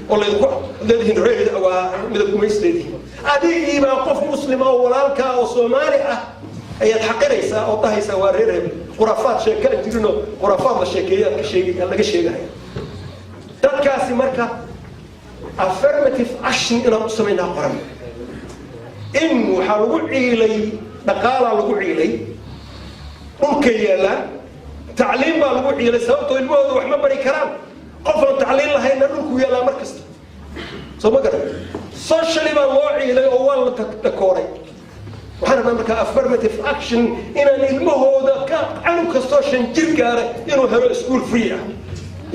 oo laydinku leedihiin reer waa midab gumays leedihiin. Adigiibaa qof muslima oo walaalkaa oo Soomaali ah ayaad xaqiraysaa oo dhahaysaa waa reer hebel. Khuraafaad sheeka aan jirinoo khuraafaad la sheekeeyaad ka sheegay laga sheegaya dadkaasi. Marka affirmative action inaan u samaynaa qoran in waxaa lagu ciilay, dhaqaalaa lagu ciilay, dhulkay yaallaan, tacliim baa lagu ciilay, sababtoo ilmahooda wax ma bari karaan. Qof aan tacliin lahayna dhulku yaallaa mar kasta, soo ma garan? Socially baa loo ciilay oo waa la takooray. Waxaan rabnaa markaa affirmative action inaan ilmahooda ka canug kastoo 5 jir gaara inuu helo school free ah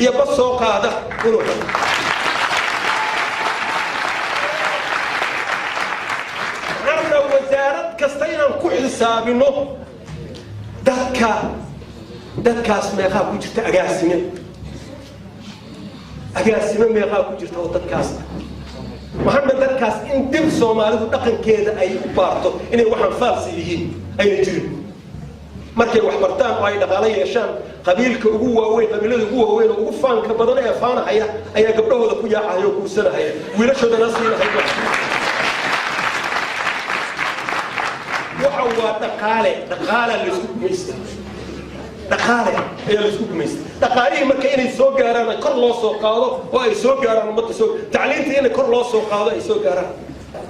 iyo bas soo qaada inuu helo. Waxaan rabnaa wasaarad kasta inaan ku xisaabino dadka, dadkaas meeqaa ku jirta agaasime. Agaasimo meeqaa ku jirta oo dadkaas waxaana dadkaas in dib Soomaalidu dhaqankeeda ay u baarto inay waxaan faalsi yihiin ayna jirin. Markay wax bartaan oo ay dhaqaalo yeeshaan, qabiilka ugu waaweyn, qabiilada ugu waaweyn oo ugu faanka badan ee faanahaya ayaa gabdhahooda ku yaacahaya oo guursanahaya, wiilashoodana siinahaya. Waxa waa dhaqaale, dhaqaalaa laysku gumaysta, dhaqaale ayaa laysku gumaysta. Dhaqaalihii marka inay soo gaaraan, kor loo soo qaado oo ay soo gaaraan ummadda, soo tacliinta inay kor loo soo qaado, ay soo gaaraan.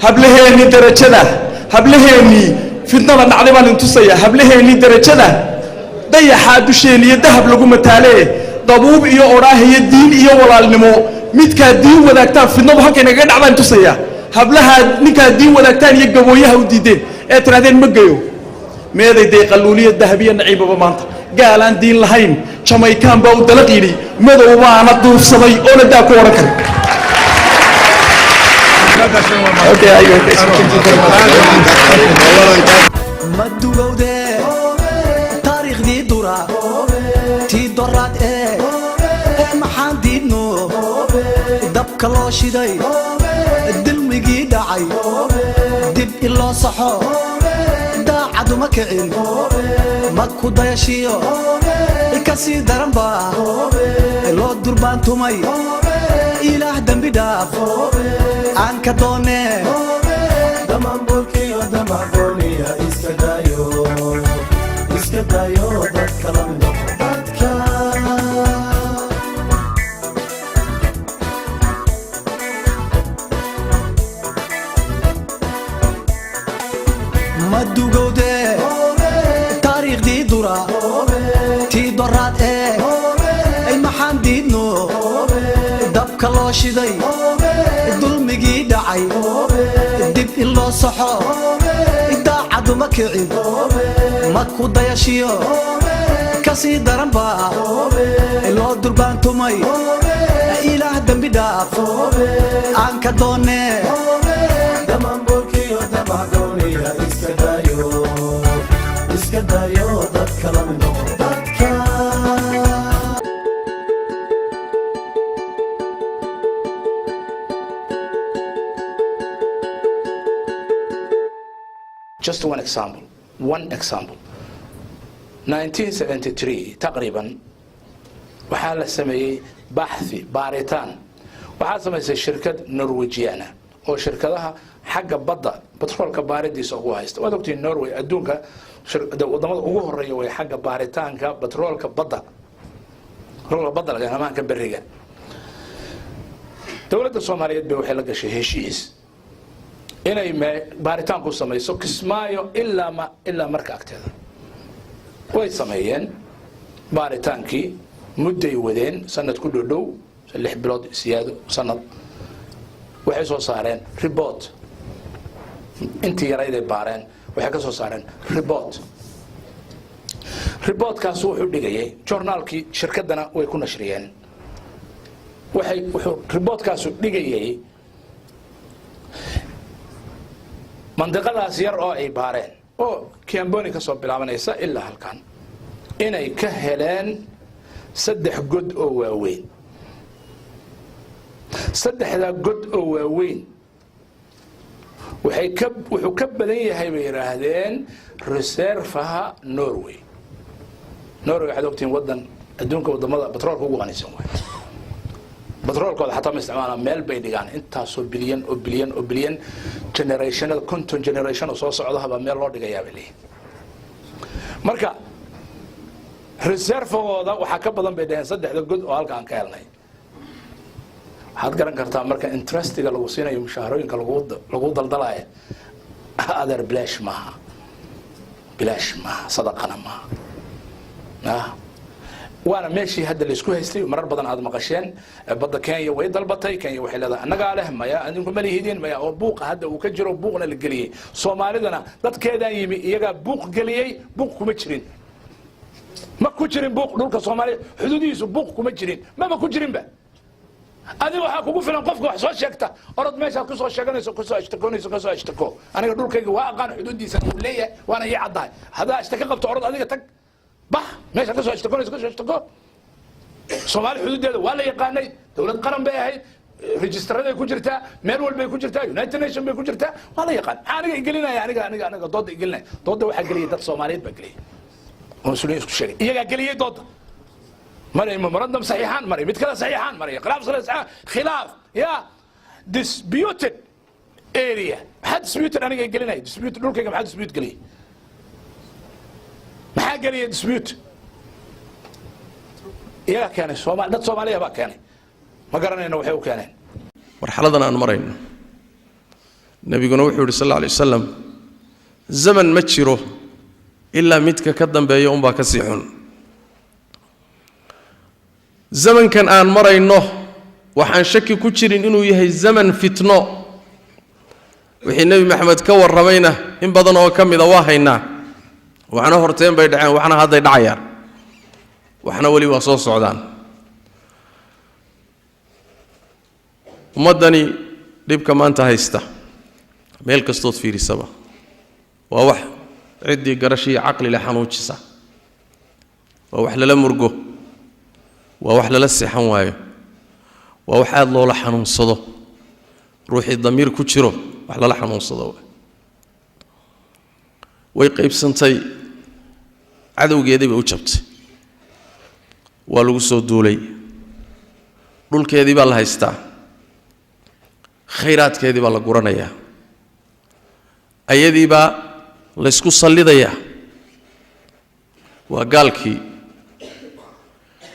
Hablaheennii darajada, hablaheennii fitnada dhacday baan idin tusayaa. Hablaheennii darajada, dayaxaa dusheen iyo dahab lagu mataalee, dabuub iyo odhaah iyo diin iyo walaalnimo, midkaa diin wadaagtaan fitnadu halkay nagaga dhacdaan tusayaa. Hablahaa ninkaa diin wadaagtaan iyo gabooyaha u diideen ee tidhahdeen ma geyo, meeday dee qalluuliya dahabiya naciibaba maanta gaalaan diin lahayn Jamaykaan baa u dalaq yidhi, madow baana duufsaday oona daa ku odhan kara. Okay, Ma dugowde taariikhdii dura tii doraad ee maxaan diidno dabka loo shiday, dilmigii dhacay dib in loo saxo, daacaduma kicin, ma ku dayashiyo ka sii daranba loo durbaantumay. Ilaah dembi dhaaf aan ka doonee. Damamburkiyo damagooniya iska dayo, iska dayo, dadka la mid noqo dadka. Ma dugowde taariikhdii dura tii doraad ee maxaan diidno dabka loo shiday, dulmigii dhacay dib in loo saxo, daacaduma kicin, ma ku dayashiyo ka sii daranba loo durbaantumay. Ilaah dembi dhaaf aan ka doonee. Damamburkiyo damagooniya iska dayo, iska dayo, dadka la mid noqo dadka. Just one example, one example. 1973 taqriiban waxaa la sameeyey baxthi, baaritaan. Waxaa samaysay shirkad Norwegiana oo shirkadaha xagga badda batroolka baaridiisa ugu haysta. Waad ogtihiin, Norway adduunka wadamada ugu horeeya way xagga baaritaanka batroolka badda, batroolka badda laga hamaanka beriga. Dowladda Soomaaliyeed bay waxay la gashay heshiis inay baaritaan ku samayso Kismaayo ilaa ma ilaa marka agteeda. Way sameeyeen baaritaankii, mudday wadeen, sanad ku dhow dhow, 6 bilood siyaado sanad. Waxay soo saareen report. Intii yarayday baareen waxay ka soo saareen report. Reportkaas wuxuu dhigayay journaalkii shirkaddana way ku nashriyeen. Waxay wuxuu reportkaasu dhigayay mandiqadaas yar oo ay baareen oo Kiamboni ka soo bilaabanaysa ilaa halkan inay ka heleen saddex god oo waaweyn. Saddexdaa god oo waaweyn waxay ka wuxuu ka badan yahay, bay yidhaahdeen, reserveha Norway. Norway waxaad ogtihiin waddan adduunka wadamada batroolka ugu qanisan waay. Batroolkooda xataa ma isticmaalaan, meel bay dhigaan intaasoo bilyan oo bilyan oo bilyan, generationada 50 generation oo soo socdahaba meel loo dhigayaa bay leeyihin. Marka reservegooda waxaa ka badan, bay dhaheen, saddexda god oo halka aan ka helnay. Waxaad garan kartaa marka interestiga lagu siinayo, mushaharooyinka lagu daldalaya, adeer, bilaash maaha, bilaash maaha, sadaqana maaha. Waana meeshii hadda laisku haystay marar badan aad maqasheen. Badda Kenya way dalbatay. Kenya waxay leedahay annagaa leh. Maya, adinku ma lihidin, maya. Oo buuqa hadda uu ka jiro, buuqna la geliyey. Soomaalidana dadkeedaan yimi iyagaa buuq geliyey. Buuq kuma jirin, ma ku jirin buuq. Dhulka Soomaaliya xuduudihiisu buuq kuma jirin, maba ku jirinba. Adiga waxaa kugu filan qofka wax soo sheegta, orod meeshaad kusoo sheeganayso, kusoo ashtakoonayso, kasoo ashtako. Aniga dhulkayga waa aqaan, xuduudiisa uu leeyahay waana ii caddahay. Haddaa ashtaka qabto, orod adiga tag, bax meeshaad kasoo ashtakoonayso, kasoo ashtako. Soomaali xuduuddeeda waa la yaqaanay. Dowlad qaran bay ahayd, registraday ku jirtaa, meel walbay ku jirtaa, United Nation bay ku jirtaa, waa la yaqaan. Maxaa aniga igelinaya? Aniga dooda igelinaya? Dooda waxaa geliyay dad Soomaaliyeed baa geliyay oo mas-uuliyiin isku sheegay. Iyagaa geliyey dooda. Maray memorandum saxiixaan, maray mid kale saxiixaan, maray khilaaf saxiixaan, khilaaf ya disputed area. Maxaa disputed aniga gelinaya? Dispute dhulkayga maxaa dispute geliyay? Maxaa geliyay dispute? Iyagaa keenay. Sooma dad Soomaaliya baa keenay, ma garanayno waxay u keeneen. Marxaladan aan marayno, Nebiguna wuxuu yidhi sal alla alay wasalam, zaman ma jiro ilaa midka ka dambeeya unbaa ka sii xun. Zamankan aan marayno waxaan shaki ku jirin inuu yahay zaman fitno. Wixii Nebi Maxamed ka warramayna in badan oo ka mida waa haynaa. Waxna horteen bay dhaceen, waxna hadday dhacayaan, waxna weli waa soo socdaan. Ummaddani dhibka maanta haysta meel kastood fiirisaba waa wax ciddii garashiiyo caqlile xanuujisa, waa wax lala murgo, waa wax lala seexan waayo, waa wax aada loola xanuunsado. Ruuxii damiir ku jiro wax lala xanuunsado. Way qaybsantay, cadowgeedii bay u jabtay, waa lagu soo duulay, dhulkeedii baa la haystaa, khayraadkeedii baa la guranayaa, ayadii baa laysku sallidayaa. Waa gaalkii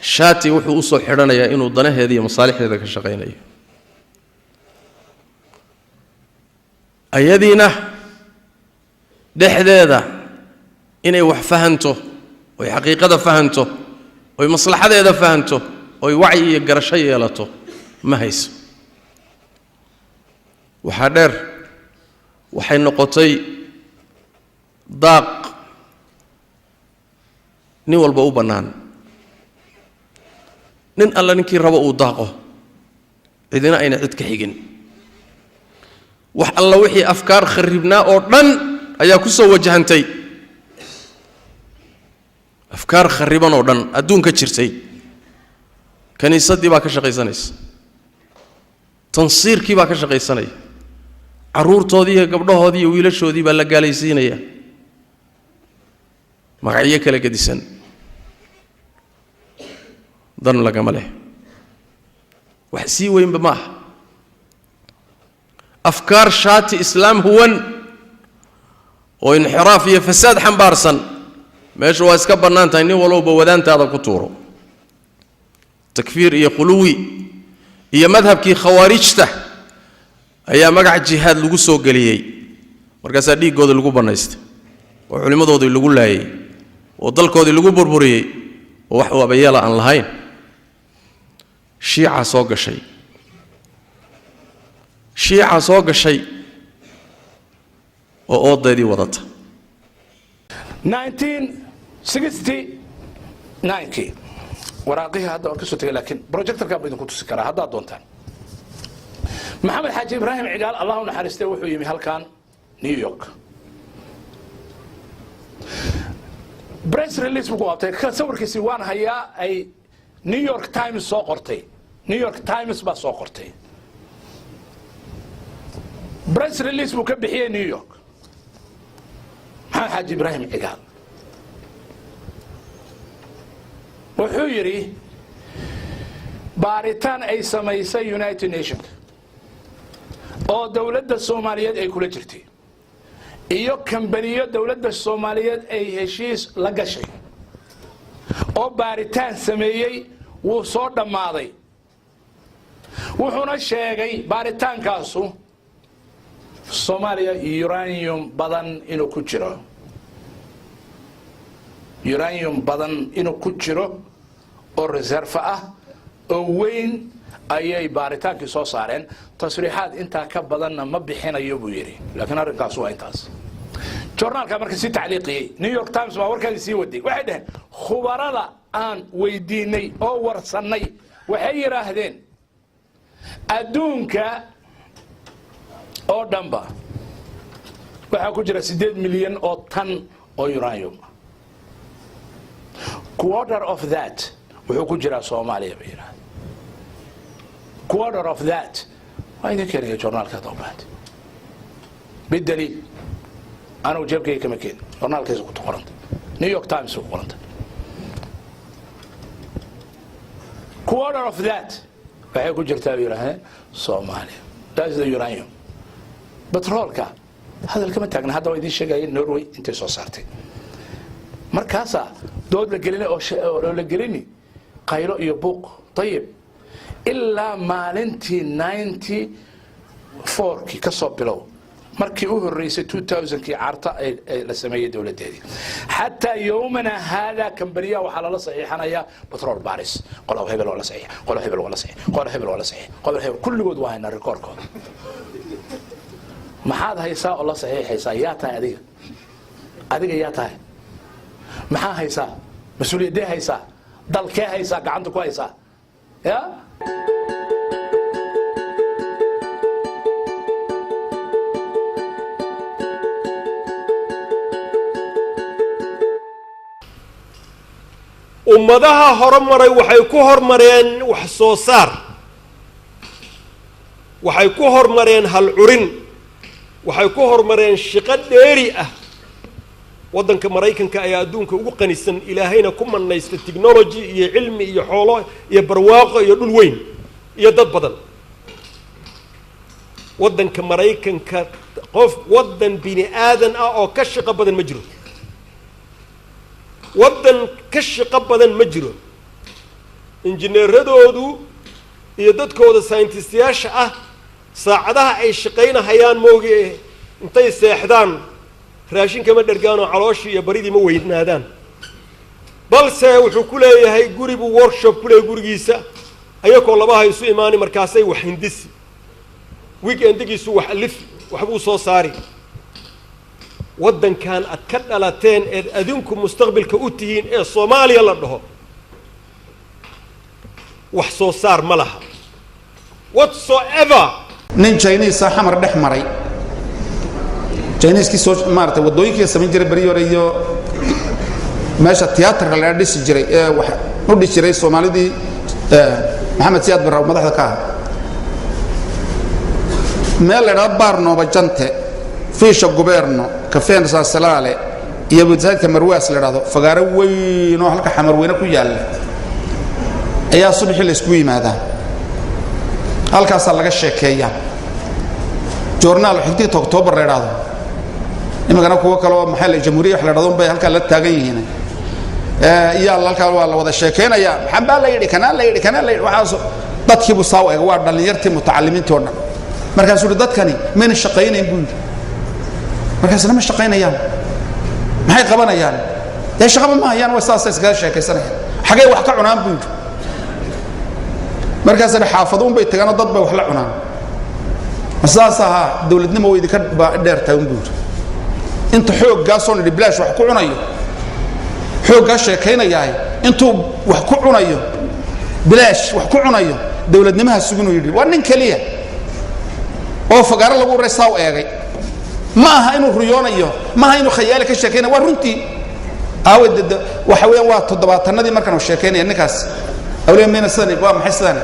shaati wuxuu u soo xidhanayaa inuu danaheeda iyo masaalixdeeda ka shaqaynayo, ayadiina dhexdeeda inay wax fahanto, oy xaqiiqada fahanto, oy maslaxadeeda fahanto, oy wacyi iyo garasho yeelato ma hayso. Waxaa dheer, waxay noqotay daaq nin walba u bannaan, nin alla ninkii rabo uu daaqo, cidina ayna cid ka xigin. Wax alla wixii afkaar kharribnaa oo dhan ayaa ku soo wajahantay, afkaar kharriban oo dhan adduunka jirtay. Kiniisaddii baa ka shaqaysanaysa, tansiirkii baa ka shaqaysanaya, carruurtoodii iyo gabdhahoodii iyo wiilashoodii baa la gaalaysiinaya magacyo kala gedisan, dan lagama leh, wax sii weynba ma aha. Afkaar shaati islaam huwan oo inxiraaf iyo fasaad xambaarsan meesha waa iska bannaan tahay, nin walowba wadaantaada ku tuuro. Takfiir iyo khuluwi iyo madhabkii khawaarijta ayaa magac jihaad lagu soo geliyey, markaasaa dhiiggooda lagu bannaystay, oo culimmadoodii lagu laayay, oo dalkoodii lagu burburiyey, oo wax waabayeela aan lahayn. Shiica soo gashay, shiica soo gashay oo oodeedii wadata. 1969kii waraaqihii hadda waan ka soo tegay, laakiin projectorkaa ba idinku tusi karaa haddaad doontaan. Maxamed Xaaji Ibraahim Cigaal, Allah u naxariistay, wuxuu yimi halkan New York, press release buu ku qabtay. Sawirkiisi waan hayaa ay New York Times soo qortay. New York Times baa soo qortay, press release buu ka bixiyey New York. Maxamed Xaaji Ibraahim Cigaal wuxuu yidhi baaritaan ay samaysay United Nationka oo dowladda Soomaaliyeed ay kula jirtay iyo kambaniyo dowladda Soomaaliyeed ay heshiis la gashay oo baaritaan sameeyey wuu soo dhammaaday. Wuxuuna sheegay baaritaankaasu Soomaaliya uranium badan inuu ku jiro, uranium badan inuu ku jiro oo reserve ah oo weyn ayay baaritaankii soo saareen. Tasriixaad intaa ka badanna ma bixinayo buu yidhi, laakiin arrinkaas waa intaas. Joornaalka marka si tacliiqiyey New York Times baa warkaasi sii waday. Waxay dhaheen khubarada aan weydiinay oo warsannay waxay yidhaahdeen adduunka oo dhanba waxaa ku jira 8 milyan oo tan oo uranium ah, quarter of that wuxuu ku jiraa Soomaaliya bay yidhahdeen. Quarter of that waa idin keenaya journaalka hadda u baahantay bidaliil. Anugu jeebkayga kama keenin, journaalkaysa ku qorantay, New York Times ku qorantay. Quarter of that waxay ku jirtaa bay yidhaahdeen Soomaaliya. That's the uranium. Batroolka hadal kama taagna. Hadda waa idiin sheegaya Norway intay soo saartay. Markaasaa dood la gelina oo la gelini qaylo iyo buuq. Ayib, ilaa maalintii 94-kii ka soo bilow, markii u horreysay 2000-kii Carta ay la sameeyey dowladdeedii, xataa yowmana haadaa, kambaniyaha waxaa lala saxiixanayaa batrool baris. Qolo hebel waa la saxiix, qolo hebel waa la saxiix, qolo hebel waa la saxiix, qolo hebel. Kulligood waa haynaa rikoorkooda. Maxaad haysaa oo la saxiixaysaa? Yaa tahay adiga? Adiga yaa tahay? Maxaa haysaa? Mas-uuliyaddee haysaa? Dalkee haysaa? Gacanta ku haysaa ya? Ummadaha horumaray waxay ku hormareen wax soo saar, waxay ku hormareen halcurin, waxay ku hormareen shaqo dheeri ah. Waddanka Maraykanka ayaa adduunka ugu qanisan, Ilaahayna ku manaysta technology iyo cilmi iyo xoolo iyo barwaaqo iyo dhul weyn iyo dad badan. Waddanka Maraykanka qof waddan bini aadan ah oo ka shaqo badan ma jiro, waddan ka shaqo badan ma jiro. Injineeradoodu iyo dadkooda sayintistayaasha ah saacadaha ay shaqaynahayaan mooge intay seexdaan raashin kama dhergaan oo calooshii iyo baridii ma weynaadaan. Balse wuxuu ku leeyahay guri buu workshop ku leeyahay gurigiisa, ayakoo labaha isu imaani, markaasay wax hindisi, weekendigiisu wax alifi, waxbuu soo saari. Waddankan aad ka dhalateen eed adinku mustaqbilka u tihiin ee Soomaaliya la dhaho wax soo saar ma laha whatsoever. Nin Chinese ah Xamar dhex maray, Chinese-kii soo maaragtay waddooyinkii samayn jiray beri hore iyo meesha tiyaatarka laga dhisi jiray ee wax u dhisi jiray Soomaalidii Maxamed Siyaad Barre madaxda ka ah, meel la idhahdo Baar Noobajante, Fiisha Guberno, Kafeen Saasalaale iyo masaajidka Marwaas la idhahdo, fagaaro weyn oo halka Xamarweyne ku yaalla ayaa subaxii la iskugu yimaadaa. Halkaasaa laga sheekeeyaa. Joornaal Xigdigta Oktoobar la idhaahdo, iminkana kuwo kale oo maxaa la Jamhuuriya wax la dhahdo unbay halkaa la taagan yihiin. Iyaa halkaa waa la wada sheekeynayaa. Maxaa baa la yidhi? Kanaa la yidhi, kanaa la yidhi. Waxaas dadkiibuu saa u ega, waa dhallinyartii mutacalimiintii oo dhan. Markaasuu yidhi, dadkani mayna shaqaynayn buu yidhi. Markaasna ma shaqaynayaan, maxay qabanayaan? Dee shaqaba ma hayaan, way saasay iskaga sheekaysanayaan. Xagee wax ka cunaan buu yidhi. Markaasna xaafado unbay tagaanoo dad bay wax la cunaan. Ma saas ahaa? Dowladnimo way idinka dheertahay un buu yidhi. Inta xooggaasoo nidhi bilaash wax ku cunayo, xooggaa sheekaynayahay intuu wax ku cunayo, bilaash wax ku cunayo, dowladnimaha suginuu yidhi. Waa nin keliya oo fagaaro lagu uray saa u eegay. Ma aha inuu riyoonayo, ma aha inuu khayaali ka sheekaynayo, waa runtii. Aawe waxa weeyaan waa toddobaatanadii markaan uu sheekaynaya ninkaas awliya mayna sidani. Waa maxay sidani?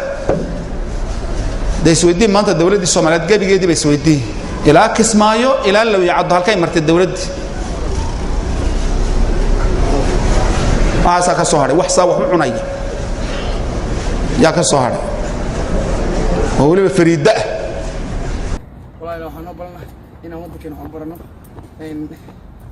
Dee isweydii maanta dowladdii Soomaaliyeed gebigeedii ba isweydii, ilaa Kismaayo ilaa Lowyacaddo halkay martay dowladdii? Waxaasaa ka soo hadhay, wax saa wax u cunaya yaa ka soo hadhay oo weliba fariidda ah. Walaal, waxaan noo balanahay inaan waddankeena wax u barano.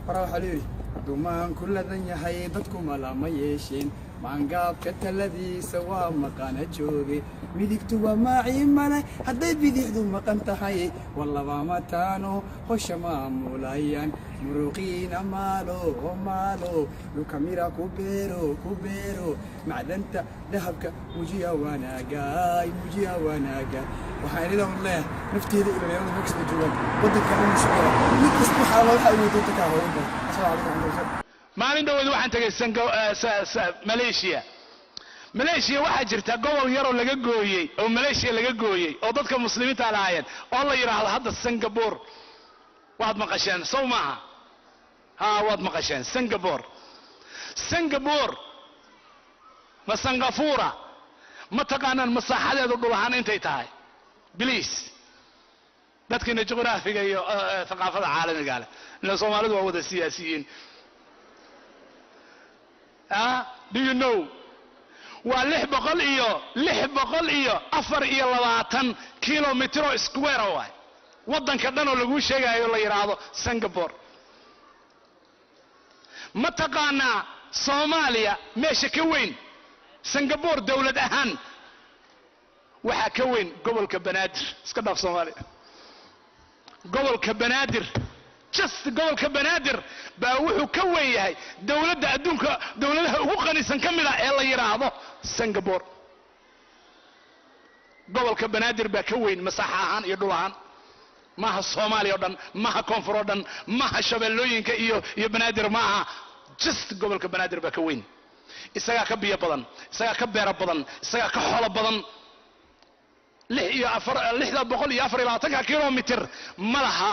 Hore waxaa la yidhi, dumaan ku ladan yahay dadku malama yeesheen, maangaabka taladiisa waa maqana jooge, midigtu waa maacii male hadday bidixdu maqan tahay, wallaba mataano hosha maamulayaan, muruqiina maalo maalo, dhulka mira ku beero ku beero, macdanta dahabka mujiya wanaagaay, mujiya wanaaga. Waxaan idan leeyahay nafteeda iyo dhalinyarada meel kasta joogaan, waddanka inuu shaqeeya. Mid kasta waxaa waxa uu doonta ka hooyan badan. Asalaamu calaykum warahmatullahi. Maalin dhaweed waxaan tegay Malaysia. Malaysia waxaa jirta gobol yaroo laga gooyey oo Malaysia laga gooyey oo dadka muslimiinta lahaayeen oo la yidhaahdo hadda Singapore. Waad maqasheen sow maaha? Ha, waad maqasheen Singapore. Singapore ma Singapura? Ma taqaanaan masaaxadeedu dhul ahaan intay tahay? Please, dadkiina juqraafiga iyo thaqaafada caalamiga leh, ila Soomaalidu waa wada siyaasiyiin. Do you know? Waa 624 kilomitro square waay waddanka dhan oo laguu sheegayo la yidhaahdo Singapore. Ma taqaanaa Soomaaliya meesha ka weyn Singapore dowlad ahaan? Waxaa ka weyn gobolka Banaadir. Iska dhaaf Soomaaliya, gobolka Banaadir, just gobolka Banaadir baa wuxuu ka weyn yahay dowladda adduunka dowladaha ugu qanisan ka mid ah ee la yidhaahdo Singapore. Gobolka Banaadir baa ka weyn masaaxa ahaan iyo dhul ahaan. Maaha Soomaaliya o dhan, maaha koonfur oo dhan, maaha shabeellooyinka iyo Banaadir, maaha. Just gobolka Banaadir baa ka weyn. Isagaa ka biyo badan, isagaa ka beero badan, isagaa ka xoolo badan. Lix iyo afar 624-ka kilomitr ma laha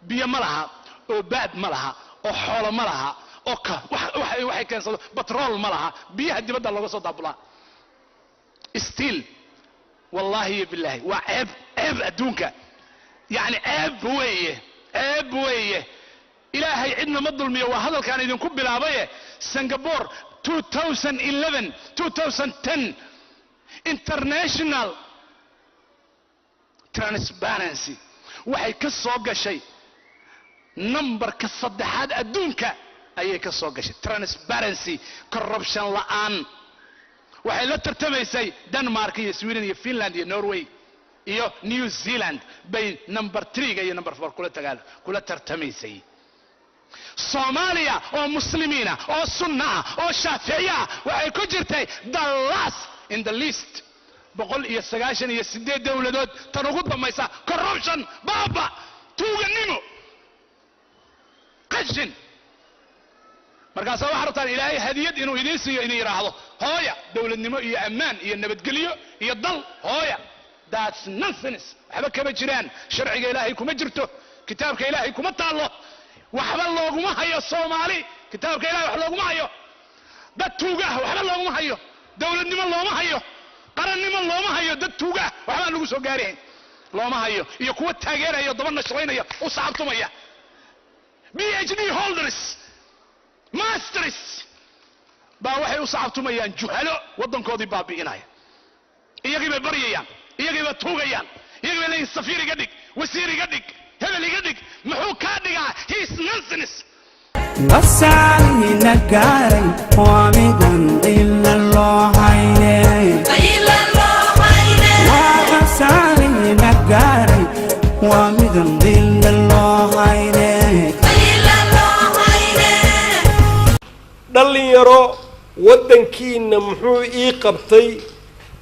biyo, ma laha oo baad ma laha oo xoolo ma laha oo ka waxay keensado batrool ma laha. Biyaha dibadda looga soo daabulaa still. Wallahi iyo billahi, waa ceeb, ceeb adduunka, yacni ceeb weeye, ceeb weeye. Ilaahay cidna ma dulmiyo, waa hadalkaan idinku bilaabaye. Singapore 2011, 2010 International Transparency waxay ka soo gashay numberka saddexaad adduunka ayay ka soo gashay transparency, corruption la'aan. Waxay la tartamaysay Denmark iyo Sweden iyo Finland iyo Norway iyo New Zealand bay number 3-ga iyo number 4 kula tagaan kula tartamaysay. Soomaaliya oo muslimiina oo sunna ah oo shaaficiya ah waxay ku jirtay the last in the list, 198 dowladood tan ugu dambaysa. Corruption, baaba, tuuganimo, qashin. Markaasaa waxaa rabtaan Ilaahay hadiyad inuu idiin siiyo, idin yidhaahdo hooya dowladnimo iyo ammaan iyo nabadgelyo iyo dal hooya. That's nonsense. Waxba kama jiraan. Sharciga Ilaahay kuma jirto, kitaabka Ilaahay kuma taallo, waxba looguma hayo Soomaali. Kitaabka Ilahay wax looguma hayo dad tuugaah, waxba looguma hayo dowladnimo, looma hayo qarannimo, looma hayo dad tuugaah. Waxbaan lagu soo gaarihayn looma hayo, iyo kuwa taageeraya, daba nashraynaya, u sacabtumaya, PhD holders, masters baa waxay u sacabtumayaan juhalo waddankoodii baabi'inaya. Iyagii bay baryayaan, iyagii bay tuugayaan, iyagii bay leeyihin safiir iga dhig, wasiir iga dhig, hebel iga dhig. Muxuu kaa dhigaa? He's nonsense. Qasaarihina gaaray waa midan ila loo hayne. Waa qasaarihina gaaray, waa midan ila loo hayne. Dhallinyaro, waddankiinna muxuu ii qabtay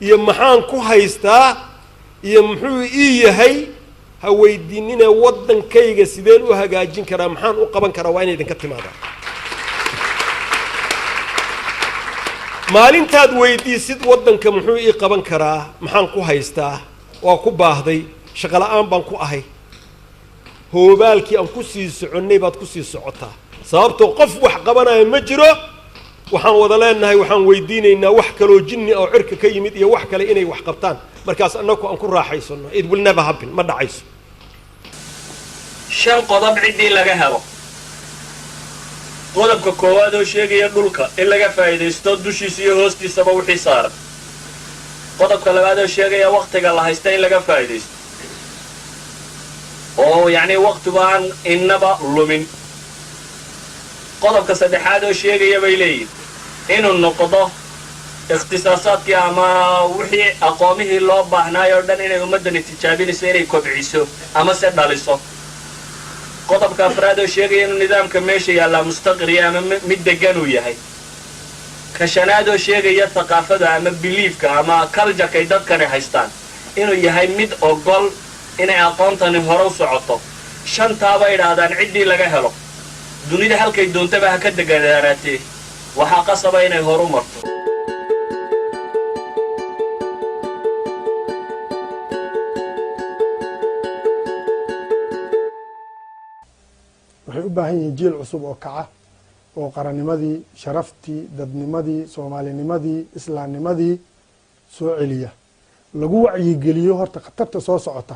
iyo maxaan ku haystaa iyo muxuu ii yahay ha weydiinine, waddankayga sideen u hagaajin karaa, maxaan u qaban karaa, waa inay idinka timaadaan. Maalintaad weydiisid waddanka muxuu ii qaban karaa, maxaan ku haystaa, waa ku baahday, shaqo la'aan baan ku ahay, hoobaalkii aan ku sii soconnay baad ku sii socotaa. Sababtoo qof wax qabanaya ma jiro. Waxaan wada leenahay, waxaan weydiinaynaa wax kaloo jinni oo cirka ka yimid iyo wax kale inay wax qabtaan, markaas annagu aan ku raaxaysano. It will never happen, ma dhacayso. Shan qodob ciddii laga helo: qodobka koowaad oo sheegaya dhulka in laga faa'iidaysto dushiisa iyo hoostiisaba wixii saaran; qodobka labaad oo sheegaya wakhtiga la haysta in laga faa'iidaysto oo yacnii wakhtigu aan innaba lumin; qodobka saddexaad oo sheegaya, bay leeyihin, inuu noqdo ikhtisaasaadkii ama wixii aqoomihii loo baahnaay oo dhan inay ummaddani tijaabinayso, inay kobciso ama se dhaliso; qodobka afraad oo sheegaya inuu nidaamka meesha yaallaa mustaqriya ama mid degan uu yahay; ka shanaad oo sheegaya thaqaafada ama beliefka ama culturekay dadkani haystaan inuu yahay mid ogol inay aqoontani hore u socoto. Shantaabay idhaahdaan ciddii laga helo, dunida halkay doontaba ha ka deganaanaatee, waxaa qasaba inay horu marto. Waxay u baahan yihiin jiil cusub oo kaca oo qarannimadii, sharaftii, dadnimadii, soomaalinimadii, islaamnimadii Soo celiya, lagu wacyigeliyo horta khatarta soo socota.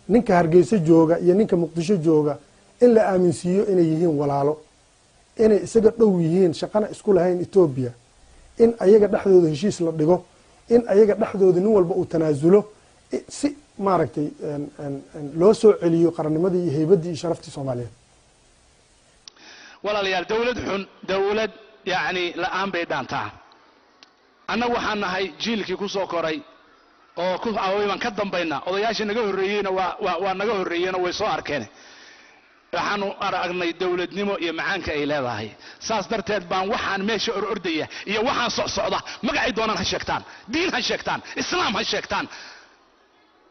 Ninka Hargeysa jooga iyo ninka Muqdisho jooga in la aaminsiiyo inay yihiin walaalo, inay isaga dhow yihiin, shaqana isku lahayn Etoobiya, in ayaga dhexdooda heshiis la dhigo, in ayaga dhexdooda nin walba uu tanaasulo, si maaragtay loo soo celiyo qarannimadii iyo heybaddii iyo sharaftii Soomaaliyeed. Walaalayaal, dowlad xun dowlad yacni la'aan bay dhaantaa. Annagu waxaan nahay jiilkii ku soo koray oo ku away baan ka dambaynaa. Odayaashii naga horreeyeyna waa naga horreeyeenoo way soo arkeen. Waxaanu aragnay dowladnimo iyo macaanka ay leedahay. Saas darteed baan waxaan meesha or ordaya iyo waxaan socsocda, magacay doonaan ha sheegtaan, diin ha sheegtaan, islaam ha sheegtaan,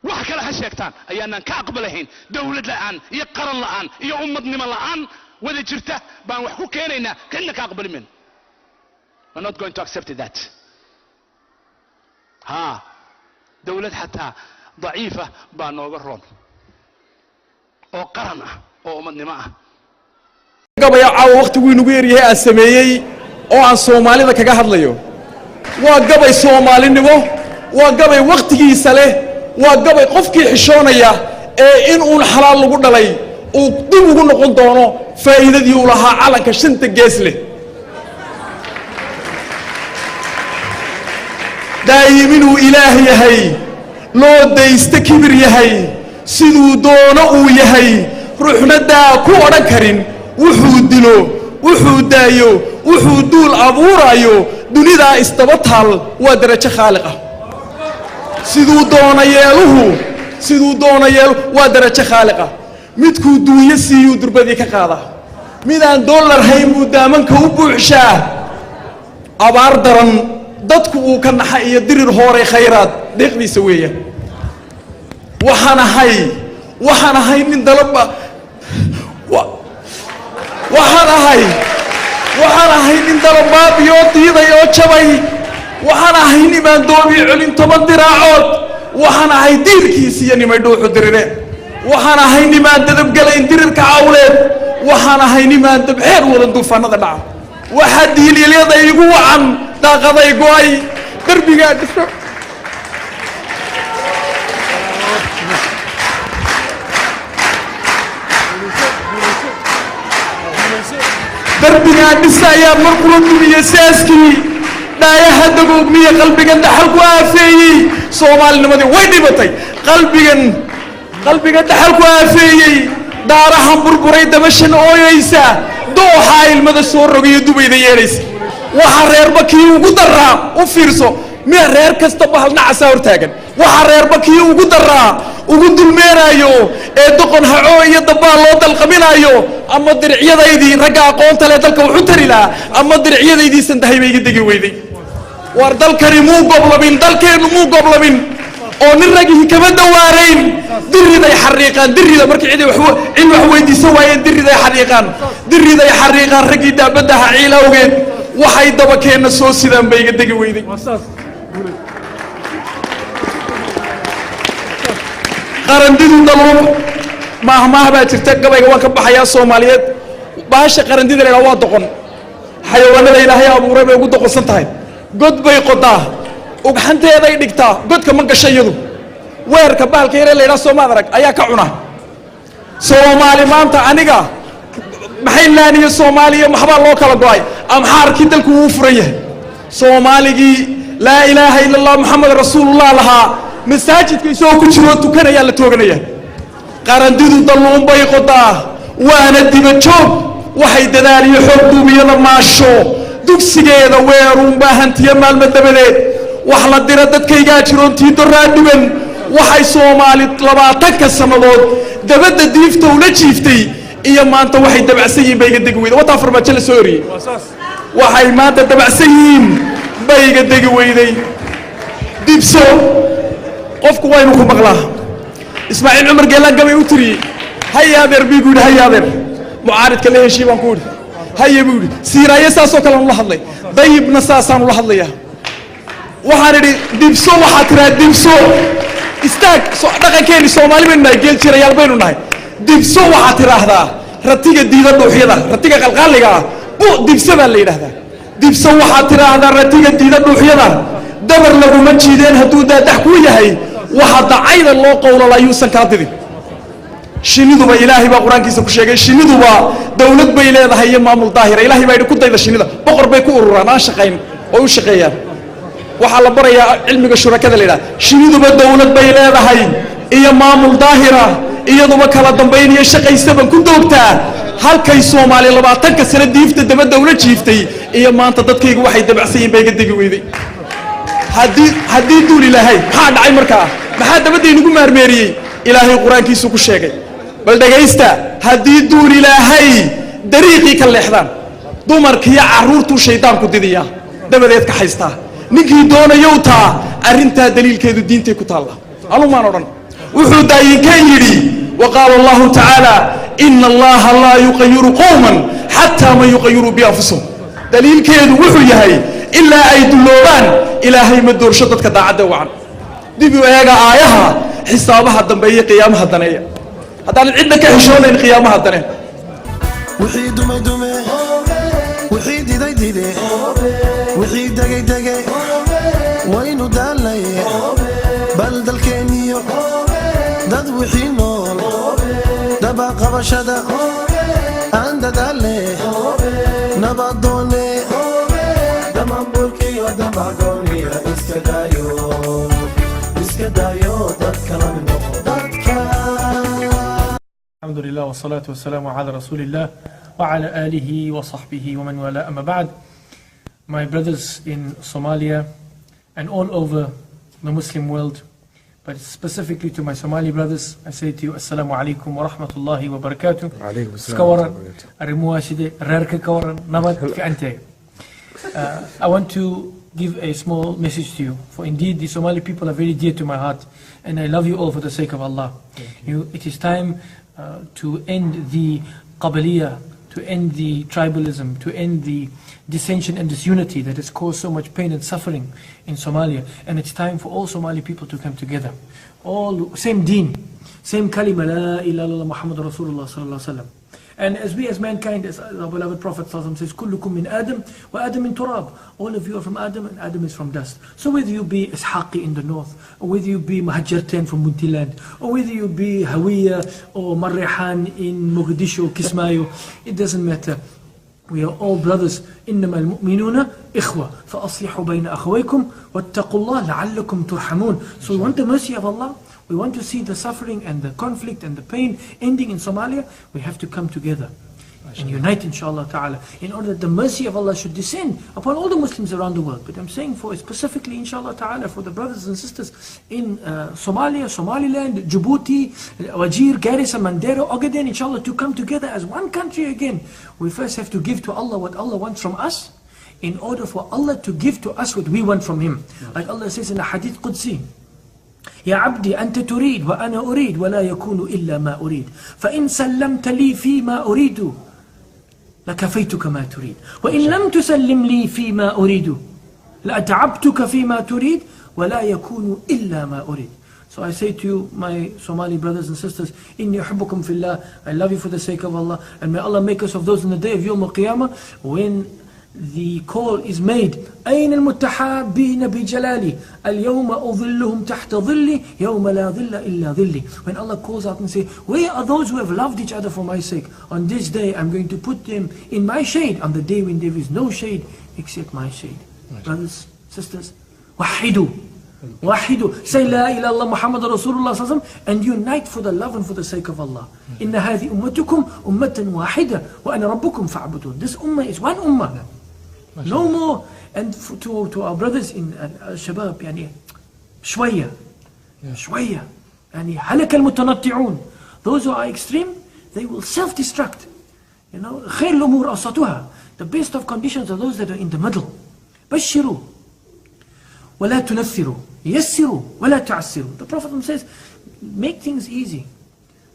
wax kale ha sheegtaan, ayaanaan ka aqbalahayn. Dowlad la'aan iyo qaran la'aan iyo ummadnimo la'aan wada jirta baan wax ku keenaynaa, cidna ka aqbali mayno. We're not going to accept that. Ha dowlad xataa daciifa baa nooga roon oo qaran ah oo ummadnimo ah. Gabaya caawa wakhtiguu inagu yaryahay aan sameeyey oo aan Soomaalida kaga hadlayo waa gabay Soomaalinimo, waa gabay wakhtigiisa leh, waa gabay qofkii xishoonaya ee in uun xalaal lagu dhalay uu dib ugu noqon doono faa'iidadii uu lahaa calanka shanta gees leh. Daa'im inuu Ilaah yahay, loo daysta kibir yahay, siduu doono uu yahay, ruuxna daa ku odhan karin. Wuxuu dilo, wuxuu daayo, wuxuu duul abuuraayo, dunidaa isdaba taal, waa derajo khaaliq ah. Siduu doono yeeluhu, siduu doono yeelu, waa derajo khaaliq ah. Midkuu duunyo siiyuu durbadii ka qaadaa, midaan dollar hayn buu daamanka u buuxshaa. Abaar daran dadku uu ka naxa iyo dirir hooray khayraad deeqdiisa weeya. Waxaan ahay nin dalaba, waxaan ahay nin dalabaabiyoo diiday oo jabay. Waxaan ahay nimaan doobii celin 10 diraacood. Waxaan ahay diirkiis iyo nimay dhuuxu dirireen. Waxaan ahay nimaan dadabgelayn dirirka cawleed. Waxaan ahay nimaan dabxeer wadan duufaanada dhaca. Waxaa diiliilyada igu wacan daaqaday go'ay derbigaa dhiso. Derbigaa dhisa ayaa mar kula dumiye saaskii dhaayaha dagoogmiye. Qalbigan dhaxal ku aafeeyey, Soomaalinimadii way dhibatay. Qalbigan dhaxal ku aafeeyey, daarahan burburay, dabashan ooyeysa, dooxaa ilmada soo rogayo, dubayda yeedhaysa. Waxaa reerba kii ugu daraa, u fiirso, miya reer kasta bahal nacasaa hortaagan. Waxaa reerba kii ugu daraa ugu dulmeenaayo ee doqon hacoo iyo dabaal loo dalqaminaayo. Ama diricyadaydii ragga aqoonta leh dalka wuxu tari lahaa, ama diricyadaydii sandahay bay iga degi weyday. War dalkani muu goblamin, dalkeennu muu goblamin oo nin ragihii kama dawaarayn. Diriday xariiqaan, dirida markii cid wax cid wax weydiisan waayeen, diriday xariiqaan, diriday xariiqaan raggii daabadaha ciil awgeed. Waxay dabakeenna soo sidaan bay iga degi weyday. Qarandidu daluub maahmaah baa jirta. Gabayga waan ka baxayaa Soomaaliyeed. Baasha qarandida la idhaha waa doqon. Xayawaanada Ilaahay abuuray bay ugu doqonsan tahay. God bay qodaa, ugxanteeday dhigtaa, godka ma gasho iyadu. Weerka bahalka yaree la yidhaha soomaad arag ayaa ka cuna. Soomaali maanta aniga maxay laaniyo Soomaaliya maxbaa loo kala go'ay? Amxaarkii dalku wuu furan yahay. Soomaaligii laa ilaaha ila Allah Maxamed rasuulullah lahaa masaajidka isagoo ku jiroo tukanayaa la tooganaya. Qarandidu dalluunbay qodaa, waana diba joog. Waxay dadaal iyo xoog duubiyada maasho, dugsigeeda weeruunbaa hantiyo maalmo dabadeed. Wax la dira dadkaygaa jiroontii doraa dhugan. Waxay Soomaali 20-ka sannadood dabadda diifta ula jiiftay iyo maanta waxay dabacsan yihiin bay iga degi weyday. Wataa farmaajo la soo eriyey. Waxay maanta dabacsan yihiin bay iga degi weyday. Dibso qofku waa inuu ku maqlaa. Ismaaciil Cumar Geelaan gabay u tiriyey. Haye adeer bii gu yidhi, haye adeer, mucaaridka la heshii baan ku idhi. Haye buu yidhi. Siiraaye saasoo kale aan ula hadlay, Dayibna saasaan ula hadlayaa. Waxaan idhi dibso, waxaa tiraa dibso istaag. Dhaqankeeni Soomaali baynu nahay, geel jirayaal baynu nahay. Dibso waxaad tiraahdaa ratiga diida dhuuxyada, ratiga qalqaaliga ah bu dibso baa la yidhahdaa. Dibso waxaad tiraahdaa ratiga diida dhuuxyada, Dabar laguma jiideen hadduu daadax kuu yahay, waxa dacayda loo qowlala yuusan kaa didin. Shinniduba Ilaahay baa Qur-aankiisa ku sheegay, shinniduba dowlad bay leedahay iyo maamul daahira. Ilaahay baa yidhi ku dayda shinnida, boqor bay ku ururaan aan shaqayn oo u shaqeeyaan. Waxaa la barayaa cilmiga shurakada la yidhaha. Shinniduba dowlad bay leedahay iyo maamul daahira, iyaduba kala dambayn iyo shaqaysaban ku doogtaa. Halkay Soomaali 20-ka sano diifta dabadda ula jiiftay iyo maanta dadkaygu waxay dabacsan yihin bay iga degi weyday. Haddii duul Ilaahay, maxaa dhacay markaa? Maxaa dabadda inagu maarmeeriyey? Ilaahay Qur-aankiisu ku sheegay, bal dhegaysta: haddii duul Ilaahay dariiqii ka leexdaan, dumarkiiyo carruurtuu shaydaanku didiyaa, dabadeed ka haystaa ninkii doonayow. Taa arrintaa daliilkeedu diintay ku taalla, anumaan odhan. Wuxuu daayinkan yidhi: وقال الله تعالى إن الله لا يغير قوما حتى ما يغيروا بأنفسهم. Daliilkeedu wuxuu yahay ilaa ay dulloobaan Ilaahay ma doorsho dadka daacadda wacan. Dib u eega aayaha xisaabaha dambeeya, qiyaamaha daneeya. Haddaanan cidna ka xishoonayn, qiyaamaha dane. Wixii dumay dume, wixii diday dide, wixii degay dege, waynu daalay. Bal dalkeenniyo dad wixii nool dabaqabashada aan dadaale, nabadoone damaanburkiyo damagooniya iska daayo, iska daayo, dadka la mid noqo dadka. الحمد لله والصلاة والسلام على رسول الله وعلى آله وصحبه ومن والاه، أما بعد. My brothers in Somalia and all over the Muslim world, but specifically to my Somali brothers, I say to you, السلام عليكم ورحمة الله وبركاته. عليكم السلام. Iska waran arrimuhu sidee, reerka ka waran, nabad fiicantay? I want to give a small message to you, for indeed the Somali people are very dear to my heart, and I love you all for the sake of Allah. It is time to end the قبلية, to end the tribalism, to end the dissension and disunity that has caused so much pain and suffering in Somalia. And it's time for all Somali people to come together. All same دين, same كلمة، لا إله إلا الله محمد رسول الله صلى الله عليه وسلم. And as we as mankind, as our beloved Prophet صلى الله عليه وسلم says, كلكم من آدم وآدم من تراب. All of you are from Adam and Adam is from dust. So whether you be Ishaqi in the north, or whether you be Majeerteen from Puntland, or whether you be Hawiya or Marehan in Mogadishu or Kismayo, it doesn't matter. We are all brothers. إنما المؤمنون إخوة فأصلحوا بين أخويكم واتقوا الله لعلكم ترحمون. So we want the mercy of Allah. We want to see the suffering and the conflict and the pain ending in Somalia. We have to come together and unite, إن شاء الله تعالى, in order that the mercy of Allah should descend upon all the Muslims around the world. But I'm saying for specifically, إن شاء الله تعالى, for the brothers and sisters in Somalia, Somaliland, Djibouti, Wajir, Garissa, Mandera, Ogaden, إن شاء الله, to come together as one country again. We first have to give to Allah what Allah wants from us, in order for Allah to give to us what we want from Him. Like Allah says in the حديث قدسي: يا عبدي أنت تريد وأنا أريد ولا يكون إلا ما أريد، فإن سلمت لي فيما أريد لكفيتك ما تريد، وإن لم تسلم لي فيما أريد لأتعبتك فيما تريد ولا يكون إلا ما أريد. So I say to you, my Somali brothers and sisters, إني أحبكم في الله, I love you for the sake of Allah, and may Allah make us of those in the day of يوم القيامة when the call is made, أين المتحابين بجلالي اليوم أظلهم تحت ظلي يوم لا ظل إلا ظلي. When Allah calls out and say, where are those who have loved each other for my sake? On this day I'm going to put them in my shade, on the day when there is no shade except my shade. Brothers, sisters, وحدوا وحدوا, say لا إله إلا الله محمد رسول الله صلى الله عليه وسلم, and unite for the love and for the sake of Allah. إن هذه أمتكم أمة واحدة وأنا ربكم فاعبدون. This ummah is one ummah. No more. And to our brothers in الشباب، يعني شوية شوية، يعني هلك المتنطعون. Those who are extreme, they will self-destruct. خير الأمور أوسطها. The best of conditions are those that are in the middle. بشروا ولا تنفروا، يسروا ولا تعسروا. The Prophet says, make things easy,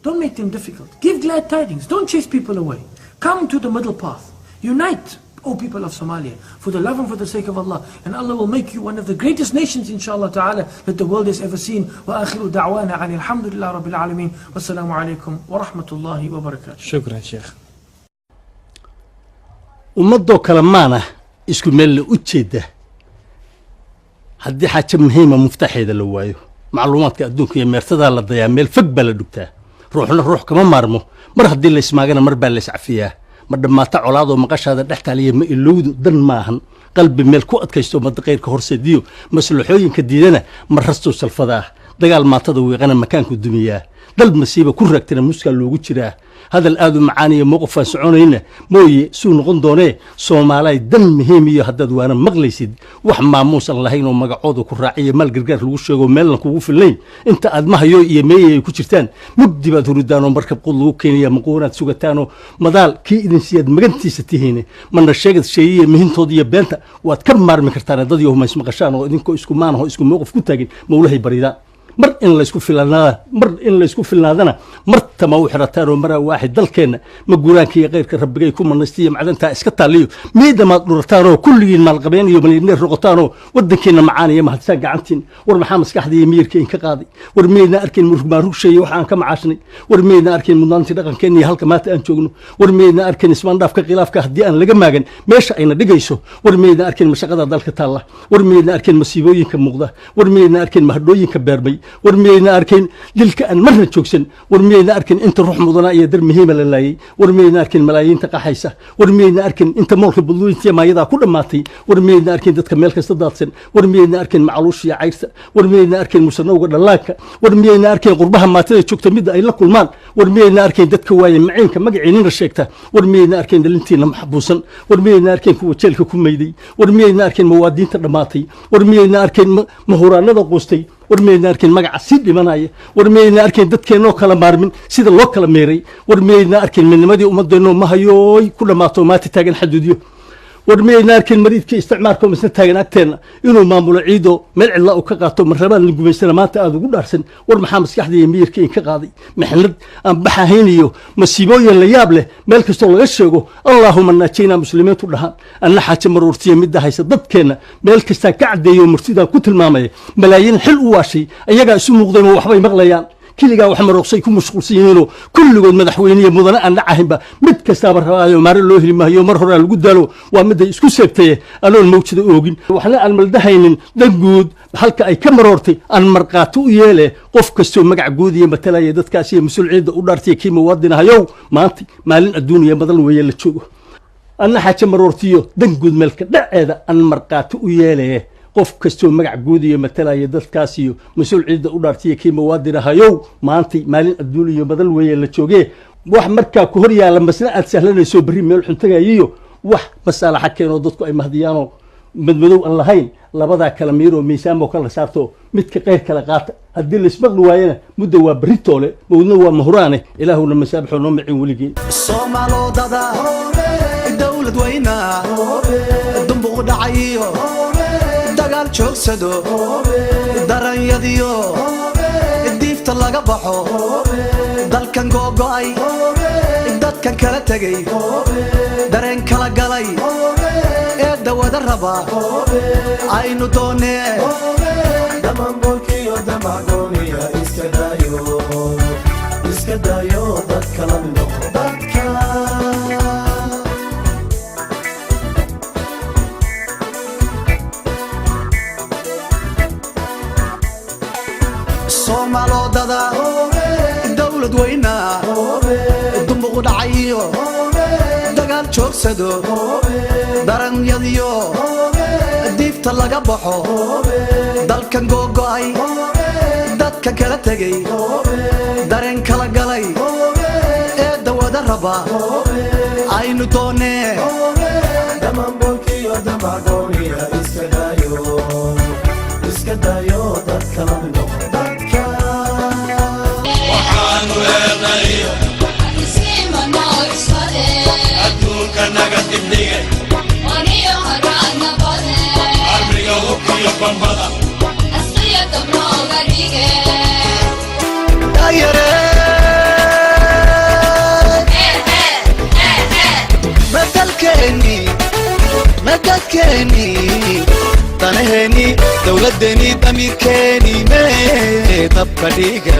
don't make them difficult. Give glad tidings, don't chase people away. Come to the middle path. Unite, O people of Somalia, for the love and for the sake of Allah, and Allah will make you one of the greatest nations, إن شاء الله تعالى, that the world has ever seen. وآخر دعوانا أن الحمد لله رب العالمين، والسلام عليكم ورحمة الله وبركاته. شكرا شيخ. Ummadoo kale maana isku meel la u jeeda. Haddii xaaje muhiima muftaxeeda la waayo, macluumaadka adduunka iyo meertadaa la dayaa, meel fog baa la dhugtaa. Ruuxna ruux kama maarmo. Mar haddii laysmaagana, mar baa layscafiyaa. Ma dhammaata colaadoo maqashaada dhex taaliya ma ilowdu dan maahan. Qalbi meel ku adkaysto ummadda khayrka horseediyo maslaxooyinka diidana ma rastuu salfadaa. Dagaal maatada wiiqana makaanku dumiyaa. Dal masiiba ku raagtana muskaa loogu jiraa. Hadal aad u macaaniyo mowqifaan soconayna mooye suu noqon doonee. Soomaalay, dan muhiim iyo haddaad waana maqlaysid, wax maamuusan lahayn oo magacooda ku raaciyo, maal gargaar lagu sheego, meelna kugu fillayn, inta aad mahayo iyo meeyay ay ku jirtaan, mugdi baad hurudaanoo markab qud lagu keenaya maquunaad sugataanoo madaal kii idin siyaad magantiisa tihiine. Mana sheegad sheeyiya mihintooda iyo beenta waad ka maarmi kartaan. Dad yahu maismaqashaan oo idinkoo isku maanaho isku mowqif ku taagin mawlahay baridaan. Mar in laysku filnaada, mar in laysku filnaadana martama u xirataan oo maraa waaxid. Dalkeenna ma guuraanka iyo keyrka rabbigay ku manaystiyo macdantaa iska taaliyo miidamaad dhurataanoo kulligiin maalqabeen iyo malyaneer noqotaanoo waddankiina macaan iyo mahadsaan gacantiin. War maxaa maskaxda iyo miyirka inka qaaday? War miyaydna arkayn murugmaarugsheeye waxa aan ka macaashnay? War miyaydna arkayn mudnaantii dhaqankeenna iyo halka maanta aan joogno? War miyaydna arkayn ismaandhaafka khilaafka haddii aan laga maagan meesha ayna dhigayso? War miyaydna arkayn mashaqada dalka taalla? War miyaydna arkayn masiibooyinka muuqda? War miyaydna arkayn mahadhooyinka beermay? War miyayna arkayn dilka aan marna joogsan? War miyayna arkayn inta ruux mudanaa iyo dar muhiima la laayay? War miyayna arkayn malaayiinta qaxaysa? War miyayna arkayn inta moolka budlooyinta maayadaa ku dhammaatay? War miyayna arkayn dadka meel kasta daadsan? War miyayna arkayn macaluusha iyo cayrta? War miyayna arkayn musanowga dhallaanka? War miyayna arkayn qurbaha maatada joogta midda ay la kulmaan? War miyayna arkayn dadka waaya maciinka magaciinina sheegta? War miyayna arkayn dhalintiina maxbuusan? War miyayna arkayn kuwa jeelka ku mayday? War miyayna arkayn muwaadiniinta dhammaatay? War miyayna arkayn mahuraanada quustay? War miyayna arkayn magaca sii dhimanaya? War miyayna arkayn dadkeennoo kala maarmin sida loo kala meeray? War miyayna arkayn midnimadii ummadeennoo mahayooy ku dhammaato maanta taagan xaduudyo? War miyayna arkayn mariidkii isticmaarka oo misna taagan agteenna inuu maamulo ciidoo meel cidlaa uu ka qaato marrabaad la gumaystana maanta aada ugu dhaarsan? War maxaa maskaxda iyo miyirka inka qaaday? Mixnad aan baxahayn iyo masiibooyin la yaab leh meel kastoo laga sheego, allaahuma naajayna muslimiintu dhahaan. Anna xaaje maruurtiya midda haysa dadkeenna meel kastaan ka caddeeyo, murtidaan ku tilmaamaya. Malaayiin xil u waashay ayagaa isu muuqdeen oo waxbay maqlayaan. Keligaa wax marooqsay ku mashquulsan yihiinoo kulligood madaxweyniya mudane aan dhacahinba mid kastaaba rabaayo, maare loo heli maayo, mar horaa lagu daalo, waa miday isku seegtaye. Anoon mawjada oogin waxna aan maldahaynin, dan guud halka ay ka maroortay aan markhaati u yeele. Qof kastoo magac guud iyo matalaya dadkaas iyo mas-uul ciidda u dhaartaya, kii muwaadinahayow, maanta maalin adduuniya madal weeye la joogo. Anna xaaje maroortiyo dan guud meelka dhaceeda aan markhaati u yeele. Qof kastoo magac guud iyo matalaya dadkaas iyo mas-uul ciidda u dhaartiya, kii muwaadinahayow, maantay maalin adduun iyo madal weeye la joogee. Wax markaa ku hor yaalla masna aad sahlanayso berri meel xun tagayiyo, wax masaalaxa keenoo dadku ay mahdiyaanoo madmadow aan lahayn, labadaa kala miiroo miisaanmoo kala saarto, midka qayr kala qaata. Haddii laismaqli waayana, mudda waa berri toole, mawdna waa mahuraane. Ilaahuna masaabaxoo noo macin weligeen. Soomaalodada dowlad weyna dumbuq dhacayo, dagaal joogsado, daranyadiyo diifta laga baxo, dalkan googo'ay, dadkan kala tegay, dareen kala galay ee dawada raba aynu doonee. Damambolkiyo damagooniya iska dayo, iska dayo, dadka la mid noqo dadka. Soomaalodada dowlad weyna dumbuq dhacayo, dagaal joogsado, daranyadiyo diifta laga baxo, dalkan googo'ay, dadka kala tegay, dareen kala galay ee dawada raba aynu doonee. Damambolkiyo damagooniya iska dayo, iska dayo, dadka la mid noqo dadka. Waxaanu leenayo adduunka naga dibdhigay, armiga hubkiyo bambada. Madalkeeni, madadkeeni, danaheeni, dowladeeni, damiirkeeni mee dabka dhiga.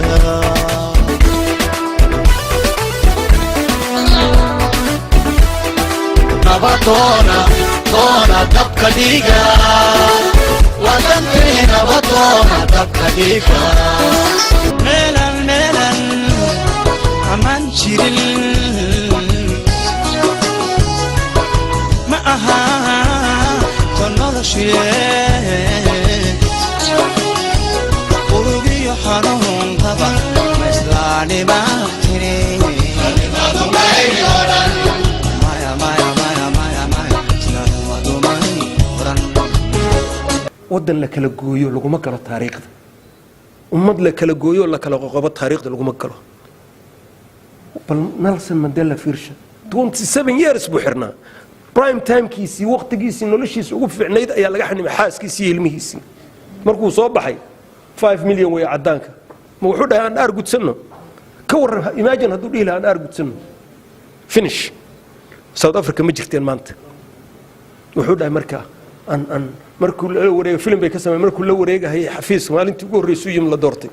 Nabadoona doona dabka dhiga. Wadankeena badoona dabka dhiga. Meelan meelan amaan jirin ma aha to noloshie urugiyo xanuun qaba ma islaanima tiri. Maya, maya, maya, maya, maya, islaanimadu may oran. Waddan la kala gooyo laguma galo taariikhda. Ummad la kala gooyo, la kala qoqobo, taariikhda laguma galo. Bal Nelson Mandela fiirsha, 27 years buu xirnaa. Prime timekiisii, waqtigiisii noloshiisa ugu fiicnayd ayaa laga xanimay, xaaskiisii iyo ilmihiisii. Markuu soo baxay, 5 million way caddaanka. Ma wuxuu dhahay aan aar gudsanno? Ka warran, imagine hadduu dhihi lahaa aan aar gudsanno, finish, South Africa ma jirteen maanta. Wuxuu dhahay markaa aan markuu la wareegay, film bay ka sameeyeen, markuu la wareegahayay xafiiska maalintii ugu horreysay yim la doortay,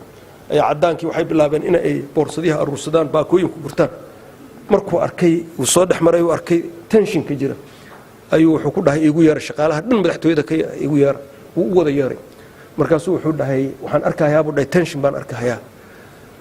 ayaa caddaankii waxay bilaabeen in ay boorsadiyaha aruursadaan, baakooyinku gurtaan. Markuu arkay, uu soo dhex maray, uu arkay tensionka jira, ayuu wuxuu ku dhahay: "Iigu yeera shaqaalaha dhan, madaxtooyada ka igu yeera." Wuu u wada yeeray. Markaasuu wuxuu dhahay: "Waxaan arkahayaa," buu dhahay, "tension baan arkahayaa."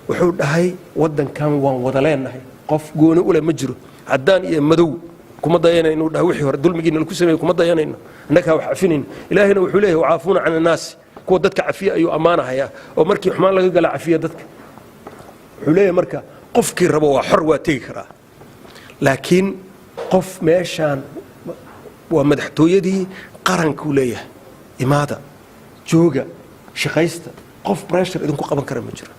Wuxuu dhahay: "Waddankan waan wada leenahay, qof gooni ule ma jiro. Caddaan iyo madow kuma dayanayno," uu dhahay, "wixii hore dulmigiina lagu sameeyey kuma dayanayno. Annagaa wax cafinayno. Ilaahayna wuxuu leeyahay: wacaafuuna can annaasi. Kuwa dadka cafiya ayuu ammaanahayaa, oo markii xumaan laga gala cafiya dadka." Wuxuu leeyahay marka qofkii rabo waa xor, waa tegi karaa, laakiin qof meeshaan waa madaxtooyadii qarankuu leeyahay, imaada, jooga, shaqaysta, qof pressure idinku qaban kara ma jiro.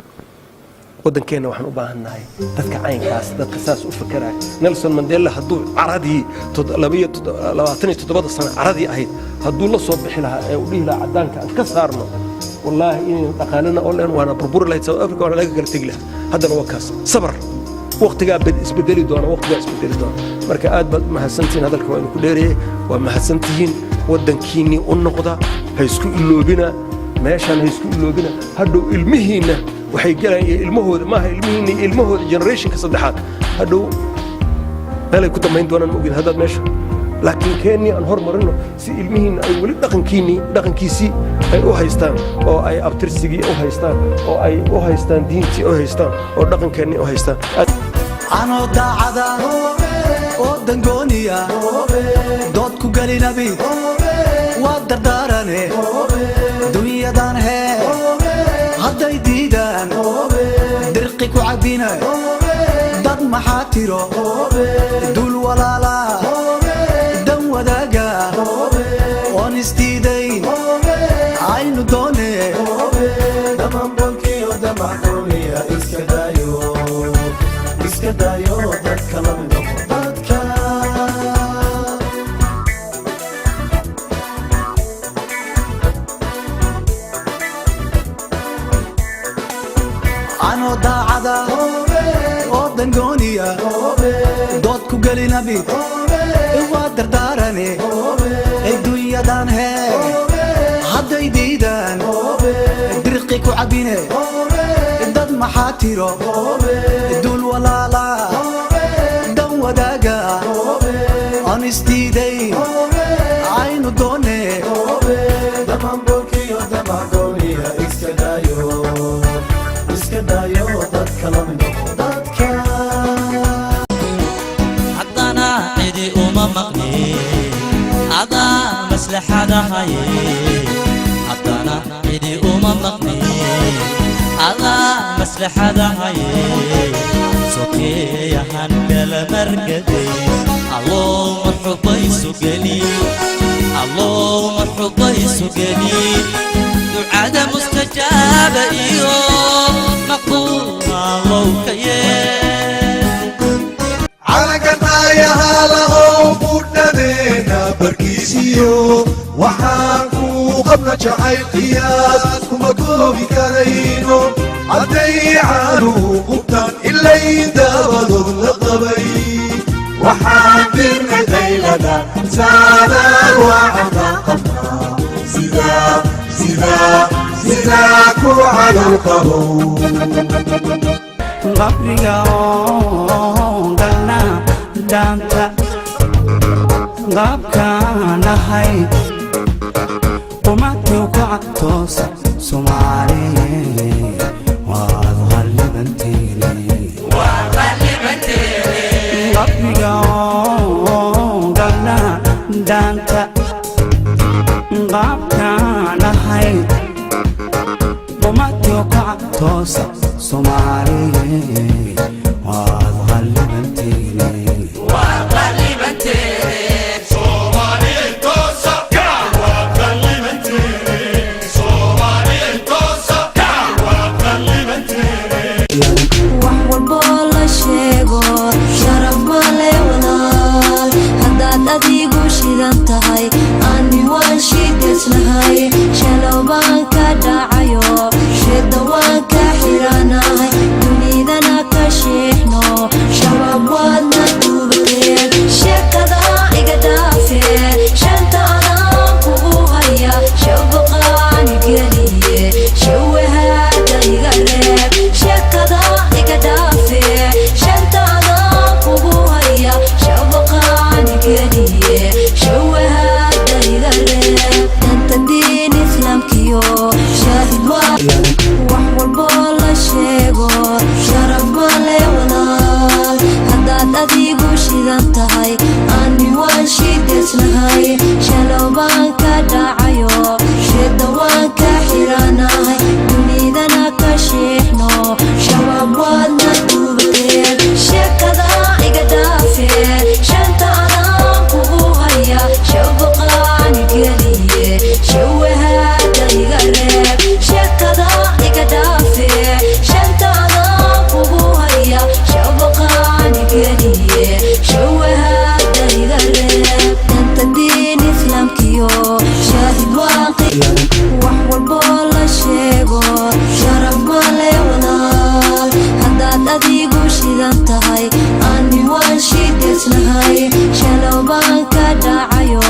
Waddankeenna waxaan u baahan nahay dadka caynkaas, dadka saas u fakeraya. Nelson Mandela hadduu caradii 27-da sano caradii ahayd hadduu la soo bixi lahaa ee uu dhihi lahaa caddaanka aan ka saarno, wallaahi inaynu dhaqaalena oo leen waana burburi lahayd South Africa, waana laga kala tegi lahaa. Haddana waa kaas sabar, waqtigaa isbedeli doona, waqtigaa isbedeli doona. Marka aad baad u mahadsantihiin. Hadalka waa idinku dheereeyey. Waa mahadsantihiin. Waddankiinnii u noqda, ha isku iloobina meeshaan, ha isku iloobina. Hadhow ilmihiinna waxay galayaan iyo ilmahooda, maaha ilmihiinna iyo ilmahooda, generationka saddexaad hadhow meelay ku dambayn doonaan ma ogid haddaad meesha. Laakiin keennii aan hormarino si ilmihiinna ay weli dhaqankiinnii, dhaqankiisii ay u haystaan, oo ay abtirsigii u haystaan, oo ay u haystaan diintii u haystaan, oo dhaqankeennii u haystaan. Anoo daacada oo dangooniya dood ku gelinabi waa dardaarane. Dunyadan hee hadday diidaan dirqi ku cabbina, dad maxaa tiro dul walaala dan wadaaga oon isdiidayn aynu doone. Damanbolkiyo damacooniya iska dayo, iska dayo, dadka la mid noqo dadka. Anoo daacada oo dangooniya dood ku gelinabi waa dardaarane. Dunyadan hee hadday diidaan dirqi ku cabbine, dad maxaa tiro dul walaala dan wadaaga oon isdiidayn aynu doone. Damanbolkiyo damacooniya iska dayo, iska dayo, dadka la mid noqo dadka. Haddana cidi uma maqni, adaa maslaxadahaye. Haddana cidi uma maqni, adaa maslaxadahaye. Sokeeyahan kala margaday, Allow marxubaysu geli, Allow marxubaysu geli. Ducada mustajaaba iyo maqbuul Allow ka yeel. Calankan aayaha lahow budhadeena barkiisiyo, waxaan kuu qabna jacayl qiyaas kuma koobi karayno. Hadday caanuhu qubtaan ilay dabadood la qabay, waxaan dirnay qaylada saadaal waacada qabnaa sidaa sidaa sidaa ku calow qabow. Qabriga oon galna dhaanta qaabkaan ahay qumatuu ka. Kaca toosa Soomaaliye, waad qallibanteene. Qalbiga gabdhaha dhaanta qaabkaan ahayd qumatio kaca toosa Soomaaliye, waad qallibanteene. Wax walboo la sheego sharaf male walaal, haddaad adigu shidan tahay ani waan shideysnahay. Shalow baan ka dhacayo, shida waan ka xiranahay, dunidana ka shiixno. Shabaab waadna duubateen, sheekada iga dhaafe. Shanta adaan kugu haya, shabaqaani geliye, shawahaada iga reeb. Sheekada iga dhaafe, shanta adaan kugu haya, shabaqaani geliye, shawahaada iga reeb. Danta diin islaamkiyo shaahid waa. Wax walboo la sheego sharaf male walaal, haddaad adigu shidan tahay ani waan shideysnahay. Shalow baan ka dhacayo, shida waan ka xiranahay, dunidana ka shiixno. Shabaab waadna duubateen, sheekada iga dhaafe. Shanta adaan kugu haya, shabaqaani geliye, shawahaada iga reeb. Sheekada iga dhaafe, shanta adaan kugu haya, shabaqaani geliye, shawahaada iga reeb. Danta diin islaamkiyo shaahid waaqi. Wax walboo la sheego sharaf male walaal, haddaad adigu shidan tahay ani waan shideysnahay. Shalow baan ka dhacayo,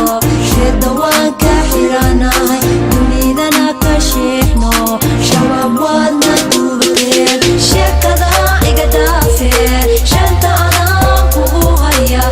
shida waan ka xiranahay, dunidana ka shiixno. Shabaab waadna duubateen, sheekada iga dhaafe. Shanta adaan kugu haya.